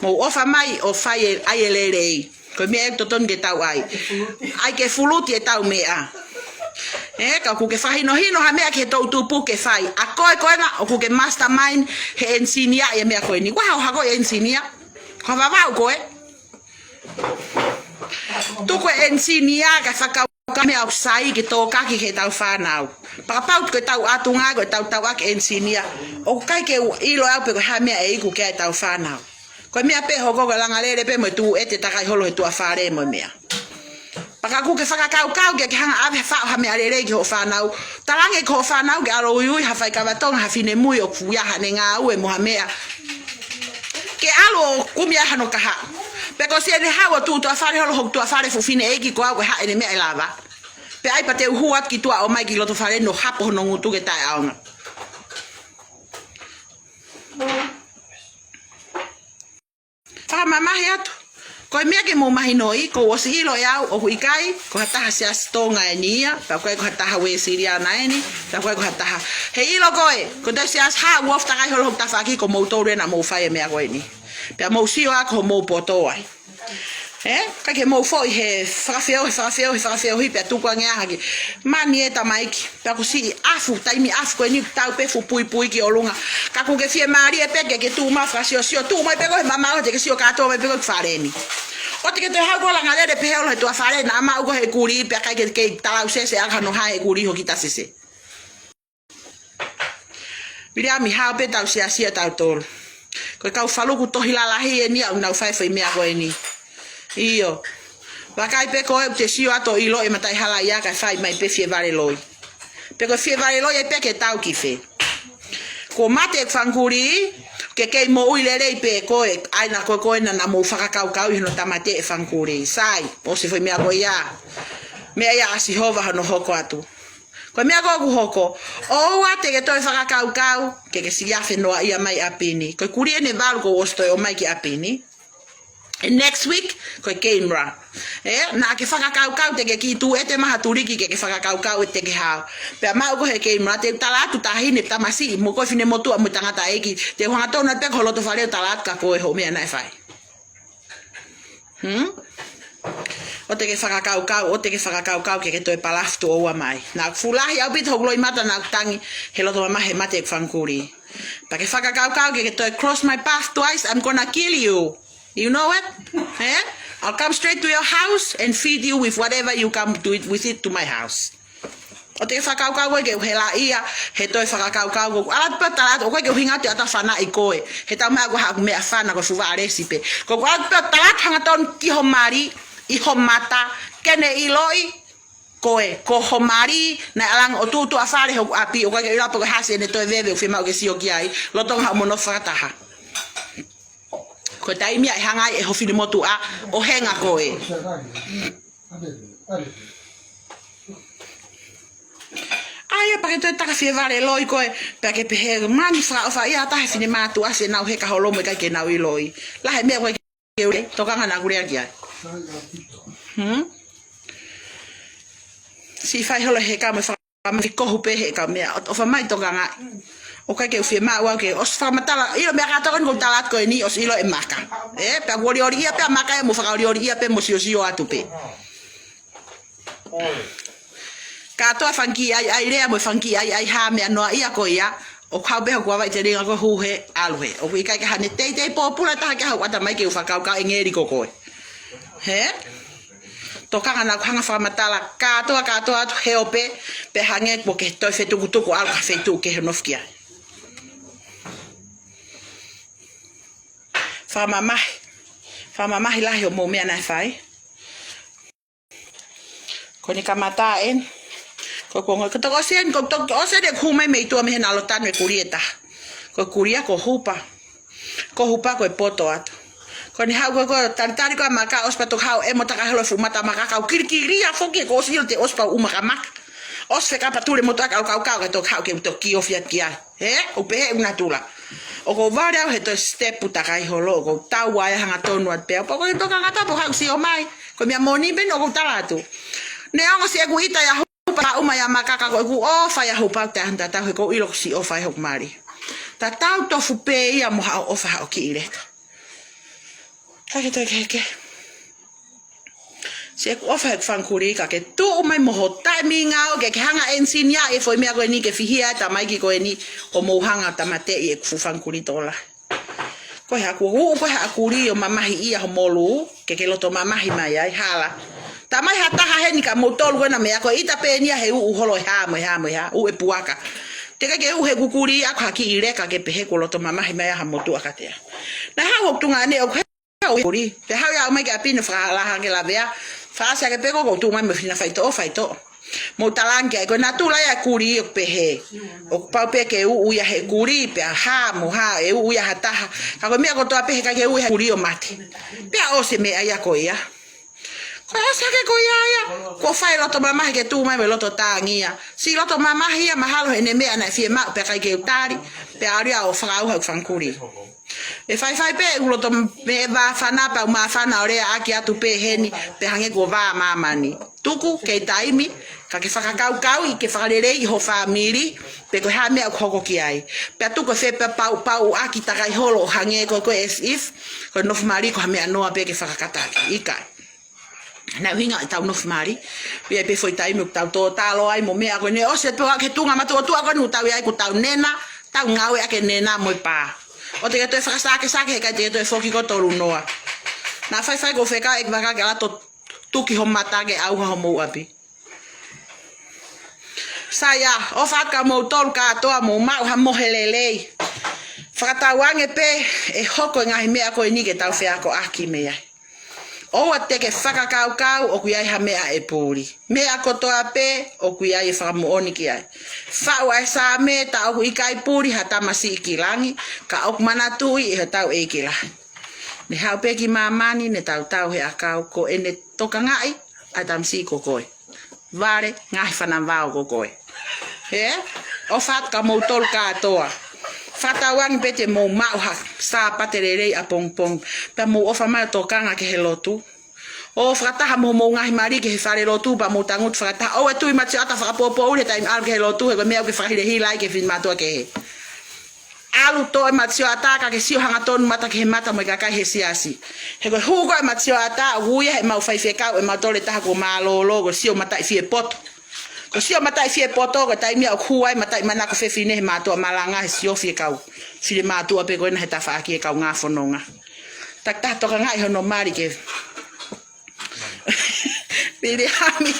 Mou ʻofa mai ʻo fai e, ʻai e lelei. Ko e meʻa ʻoku totonu ke tau ʻai. ʻAi ke fuluti e tau meʻa. Ē, ka ʻoku ke fakahinohino ha meʻa ki he toʻutupu ke fai. ʻA koe ko ena, ʻoku ke mastermind he engineer ʻa e meʻa ko eni. Ko e hā hoʻo hako ʻi he engineer? Ko e Vavaʻu koe. Tuku e engineer kae fakakaukau meʻa ʻoku sai ke tōkaki ki heʻetau fānau. Pea kapau ko ʻetau ʻatunga, ko ʻetau tauʻaki engineer, ʻoku ʻikai ke u ʻilo au pe ko e hā e meʻa ʻe iku ki ai ʻetau fānau. Ko e meʻa pē ʻe hoko ko e langa lele pē mo e tuʻu ʻete takai holo he tuʻa fale mo e meʻa. Pea ka ʻoku ke fakakaukau ke ke hanga ʻave ha faʻo ha meʻa lelei ki hoʻo fānau. Talaange ki hoʻo fānau ke ʻalu ʻo uiui ha faikava Tonga, ha finemui ʻoku ʻi ai haʻane ngāue mo ha meʻa, ke ʻalu ʻo kumi ai hano kahaʻu. Pea ko siʻene haʻu ʻo tuʻu tuʻa fale holo hoku tuʻa fale fuʻu fineʻeiki ko au ko e hā ʻene meʻa ʻe lava. Pea ʻai pea te u hū atu ki tuʻa ʻo ʻomai ki loto fale ʻo hapo hono ngutu ke taʻeʻaonga. Fakamamahi atu. Ko e meʻa ke mou mahinoʻi, kuo u ʻosi ʻilo ʻe au ʻoku ʻikai ko ha taha Siasi Tonga eni ia, pea ʻoku ʻikai ko ha taha Uēsiliana eni, pea ʻoku ʻikai ko ha taha. He ʻilo koe, ko e toe siasi hā ʻoku ofi takai holo hoku tafaʻaki, ko moutolu ena mou fai e meʻa ko eni. Pea mou sio ā ko hoʻomou poto ai. Ē? ʻIkai ke mou foʻi he fakafeohi, he fakafeohi, he fakafeohi, pea tukuange ā hake. Mani e tamaiki. Pea ko e siʻi ʻafu, taimi ʻafu ko eni tau pē fuʻu puipui ki ʻolunga. Ka ʻoku ke fiemālie pē ke ke tuʻu mai fakasiosio, tuʻu mai pē koe he mamaʻo, te ke sio kātoa mai pē koe ki fale ni. ʻOua te ke toe haʻu ʻo langa lele pē holo he tuʻa fale, naʻa maʻu koe he kulī, pea ʻikai ke ke talausese ʻa hano hae kulī hoʻo kiʻi tasese. Viliami, hao pē tau siasi ʻa tautolu. Ko e kau faluku tohi lalahi eni ʻoku nau fai e foʻi meʻa ko eni. ʻIo. Vakai pē koe ʻoku te sio atu ʻo ʻilo e mataʻi hala ia kae fai mai pē fievale loi. Pe ko e fievale loi ai pē ke tau ki fē. Kuo mate e fanga kulī, ke kei moʻui lelei pē koe, ʻa ia ko koe naʻa mou fakakaukau ʻi hono tāmateʻi e fanga kulī. Sai, ʻosi e foʻi meʻa ko ia. Meʻa ia ʻa Sihova hono hoko atu. Ko e meʻa ko ē ʻoku hoko, ʻoua te ke toe fakakaukau ke ke siʻi afe noaʻia mai ʻapi ni. Ko e kulī ʻeni ʻe valu kuo ʻosi toe ʻomai ki ʻapi ni. ʻE next week, ko e camera. Ē, naʻa ke fakakaukau te ke kiʻi tuʻu ʻete mai ha tuliki ke ke fakakaukau ʻe te ke hao. Pea maʻu koe he camera, te u tala atu taʻahine, tamasiʻi, mo koe finemotuʻa mo e tangataʻeiki, te u hangatonu atu pē ki ho loto fale ʻo tala atu kia koe hoʻo meʻa naʻe fai. Hmm? ʻOua te ke fakakaukau, ʻoua te ke fakakaukau ke ke toe palafu tuʻo ua mai. Naʻa ku fuʻu lahi ʻaupito hoku loʻimata naʻa ku tangi he loto mamahi he mate e fanga kulī. Pea ke fakakaukau ke ke toe cross my path twice, I'm gonna kill you. You know it? Eh? I'll come straight to your house and feed you with whatever you come to it, with it to my house. ʻOua te ke fakakaukau koe ke u helaʻia he toe fakakaukau ko ē. ʻAlu atu pē ʻo tala atu, ʻoku ʻikai ke u hinga atu ʻi ʻata fanaʻi koe. He taumaiā ko haʻaku meʻafana ko e fuʻu vaʻa lesi pē. Ko ʻeku ʻalu atu pē ʻo tala atu hangatonu ki ho mali, ʻi ho mata, ke ne ʻiloʻi koe, ko ho mali, naʻe ʻalu ange ʻo tuʻu tuʻa fale hoku ʻapi, ʻoku ʻikai ke u ʻilo pe ko e hā siʻene toe veve, ʻoku fiemaʻu ke sio ki ai, lolotonga hoʻomo nofo fakataha. Ko e taimi ia ʻe hanga ai ʻe ho finemotuʻa ʻo henga koe. ʻA ia pea ke toe taka fievale loi koe, pea ke pehē mani fakaʻofa ia ʻa e taha e finemātuʻa siʻenau heka holo mo ʻikai ke nau ʻiloʻi. Lahi e meʻa ko ē ke u lea, tokanga naʻa ku lea ki ai. Hmm? Siʻi fai holo he ka mo e faka- Ka mei kohu pē he ka meʻa, ʻo, ʻofa mai tokanga. ʻOku ʻikai ke u fiemaʻu au ke ʻosi fakamatala, ʻilo meʻa kātoa ko eni ʻoku ou tala atu ko eni ʻosi ʻilo ʻe Maka. Ē, pea kuo lioliʻia pē ʻa Maka ia mo fakalioliʻia pē mo siosio atu pē. Kātoa fanga kiʻi ʻaiʻai lea mo e fanga kiʻi ʻaiʻai hā meʻa noaʻia ko ia, ʻoku haʻu pē hoku avaʻi telinga ko e hū he ʻalu he. ʻOku ʻikai ke ʻi ai haʻane teitei pōpula ʻe taha ke haʻu ʻo ʻata mai ke u fakakaukau ʻe ngeli ko koe. Hē? Tokanga naʻa ku hanga fakamatala kātoa, kātoa atu he ope, pea hangē kuo ke toe fetukutuku ʻalu ki ha feituʻu kehe ʻo nofo ki ai. Fakamamahi. Fakamamahi lahi hoʻomou meʻa naʻe fai. Ko eni kamata eni. Ko, ko, ko toki ʻosi eni, ko toki ʻosi eni ʻeku hū mai mei tuʻa mei hena ʻalu ʻo tanu e kulī ʻe taha. Ko e kulī ia ko Hupa. Ko Hupa ko e poto atu. Ko eni haʻu ko, ko e talitali ko ē ʻa Maka, ʻosi pea toki haʻu ʻe mo taka holo e fuʻu mata ʻa Maka, kau kilikilia foki he kuo ʻosi ʻilo te ʻosi pau ʻuma kia Maka. ʻOsi fekapa tule mo toka kau kau kau ka toki haʻu ke u toki ofi atu ki ai. Hē, ʻoku pehē ʻeku natula. ʻOku ou vale au he toe step ʻo takai holo, ʻoku ou tau ai hangatonu atu pē au. Pea ʻoku ou tokanga atu pē au haʻu ʻo sio mai. Ko e meʻa moʻoni pē eni ʻoku ou tala atu. Neongo siʻeku ʻita ʻia Hupa, ʻuma ʻia Maka ka ko ʻeku ʻofa ʻia Hupa ʻoku taʻe hano tatau he ʻoku ou ʻilo kuo ʻosi ʻofa ʻe hoku mali. Tatau tofu pē ia mo haʻo ʻofa haʻo kiʻi leka. Kae ke toe kehekehe. Sio ʻoku ʻofa he fanga kulī ka ke tuʻu mai mo ho taimi ngāue ke ke hanga ʻenisinia e foʻi meʻa ko eni ke fihia e tamaiki ko eni ʻo mou hanga ʻo tāmateʻi e fuʻu fanga kulī tokolahi. Ko e hā kuo uʻu ko e hā kulī ʻo mamahiʻia ho molū ke ke loto mamahi mai ai hala. Tā mai ha taha heni ka mou tolu ko ena meʻa ko e ʻita pē eni ia he uʻu holo e hā mo e hā mo e hā, uʻu e puaka. Teʻeki ke uʻu he kukulī ʻa ko ha kiʻi leka ke pehē kuo loto mamahi mai ʻa ha motuʻa kiate au. Naʻe haʻu hoku tuongaʻane ʻoku he ʻo e kulī. Pea haʻu ia ʻo ʻomai ki ʻapi ni ʻo fakahalaha ke lavea. Fakaʻasi ake pē ko ʻoku tuʻu mai mo e fina faitoʻo, faitoʻo. Mou talaange ai ko e natula ia e kulī ʻoku pehē. ʻOku pau pē ke uʻu ia he kulī, pea hā mo hā, ʻe uʻu ia ha taha. Ka ko e meʻa kotoa pē heʻikai ke uʻu ia he kulī ʻo mate. Pea ʻosi e meʻa ia ko ia. Ko e ʻosi ake ko ia ia. Kuo fai loto mamahi ke tuʻu mai mo e loto tāngia. Siʻi loto mamahi ia mahalo heʻene meʻa naʻe fiemaʻu pea ʻikai ke u tali. Pea ʻalu ia ʻo fakaʻauha e fanga kulī. ʻE faifai pē ʻeku loto meʻa māfana pea u māfana ʻo leaʻaki atu pē heni pea hangē kuo vā māmani. Tuku kei taimi, ka ke fakakaukauʻi ke fakaleleiʻi ho fāmili, pe ko e hā e meʻa ʻoku hoko ki ai. Pea tuku e fepapauʻaki takai holo ʻo hangē ko e, ko e as if ko e nofo mali ko ha meʻa noa pē ke fakakātaki. ʻIkai. Naʻe ʻuhinga ʻetau nofo mali. ʻOku ʻi ai pē foʻi taimi ʻoku tau tōtalo ai mo e meʻa ko eni ʻosi atu pē ʻo aʻu ki he tuʻunga mātuʻotuʻa ko eni ʻoku tau ʻi ai, ʻoku tau nena, tau ngāueʻaki e nena mo e pā. ʻOua te ke toe fakasakesake heʻikai te ke toe foki ko e tolu noa. Naʻa faifai ko e fekau ʻeku vaka ke ʻalu atu ʻo tuki ho mata ke ʻauha homou ʻapi. Sai ā, ʻofa atu kia moutolu kātoa, mou maʻu ha mohe lelei. Fakatauange pē ʻe hoko e ngaahi meʻa ko eni ke tau feakoʻaki mei ai. ʻOua te ke fakakaukau ʻoku ʻi ai ha meʻa ʻe puli. Meʻa kotoa pē ʻoku ʻi ai e fakamoʻoni ki ai. Faʻu ʻa e Saame, tā ʻoku ʻikai puli ha tamasiʻi ki langi, ka ʻoku manatuʻi ʻe hotau ʻEiki lahi. Ne haʻu pē ki māmani, ne tautau he ʻakau, ko ʻene tokangaʻi ʻa e tamasiʻi ko koe. Vale ngaahi fanavao ko koe. Hē? ʻOfa atu kia moutolu kātoa. Fakatauange pē te mou maʻu ha Sāpate lelei ʻapongipongi. Pea mou ʻofa mai ʻo tokanga ki he lotu. ʻO fakataha mo hoʻomou ngaahi mali ki he falelotu pea mou tangutu fakataha. ʻOua ʻe tui Matioʻata fakapoʻupoʻuli he taimi ʻalu ki he lotu he ko e meʻa ʻoku ke fakahilahila ai ki he finemātuʻa kehe. ʻAlu toʻo e Matioʻata ka ke sio hangatonu mata ki he mata mo e kakai he siasi. He ko e hū ko ē ʻa e Matioʻata ʻoku ui ia heʻemau faifekau ʻe Mautole Taha kuo mālōlō ko e sio mataʻi fie poto. Ko e sio mataʻi fie poto ko e taimi ia ʻoku hū ai mataʻi manako fefine he mātuʻa malanga he sio fie kau. Finemātuʻa pē ko ena he tafaʻaki e kaungā fononga. Takitaha tokangaʻi hono mali ke Viliami,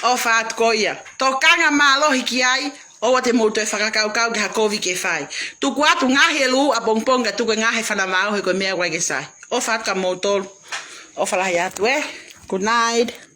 ʻofa atu ko ia. Tokanga mālohi ki ai, ʻoua te mou toe fakakaukau ki ha kovi ke fai. Tuku atu ngaahi ʻelū ʻapongipongi ka tuku e ngaahi fanavao he ko e meʻa ʻoku ʻikai ke sai. ʻOfa atu kia moutolu. ʻOfa lahi atu ē. Good night.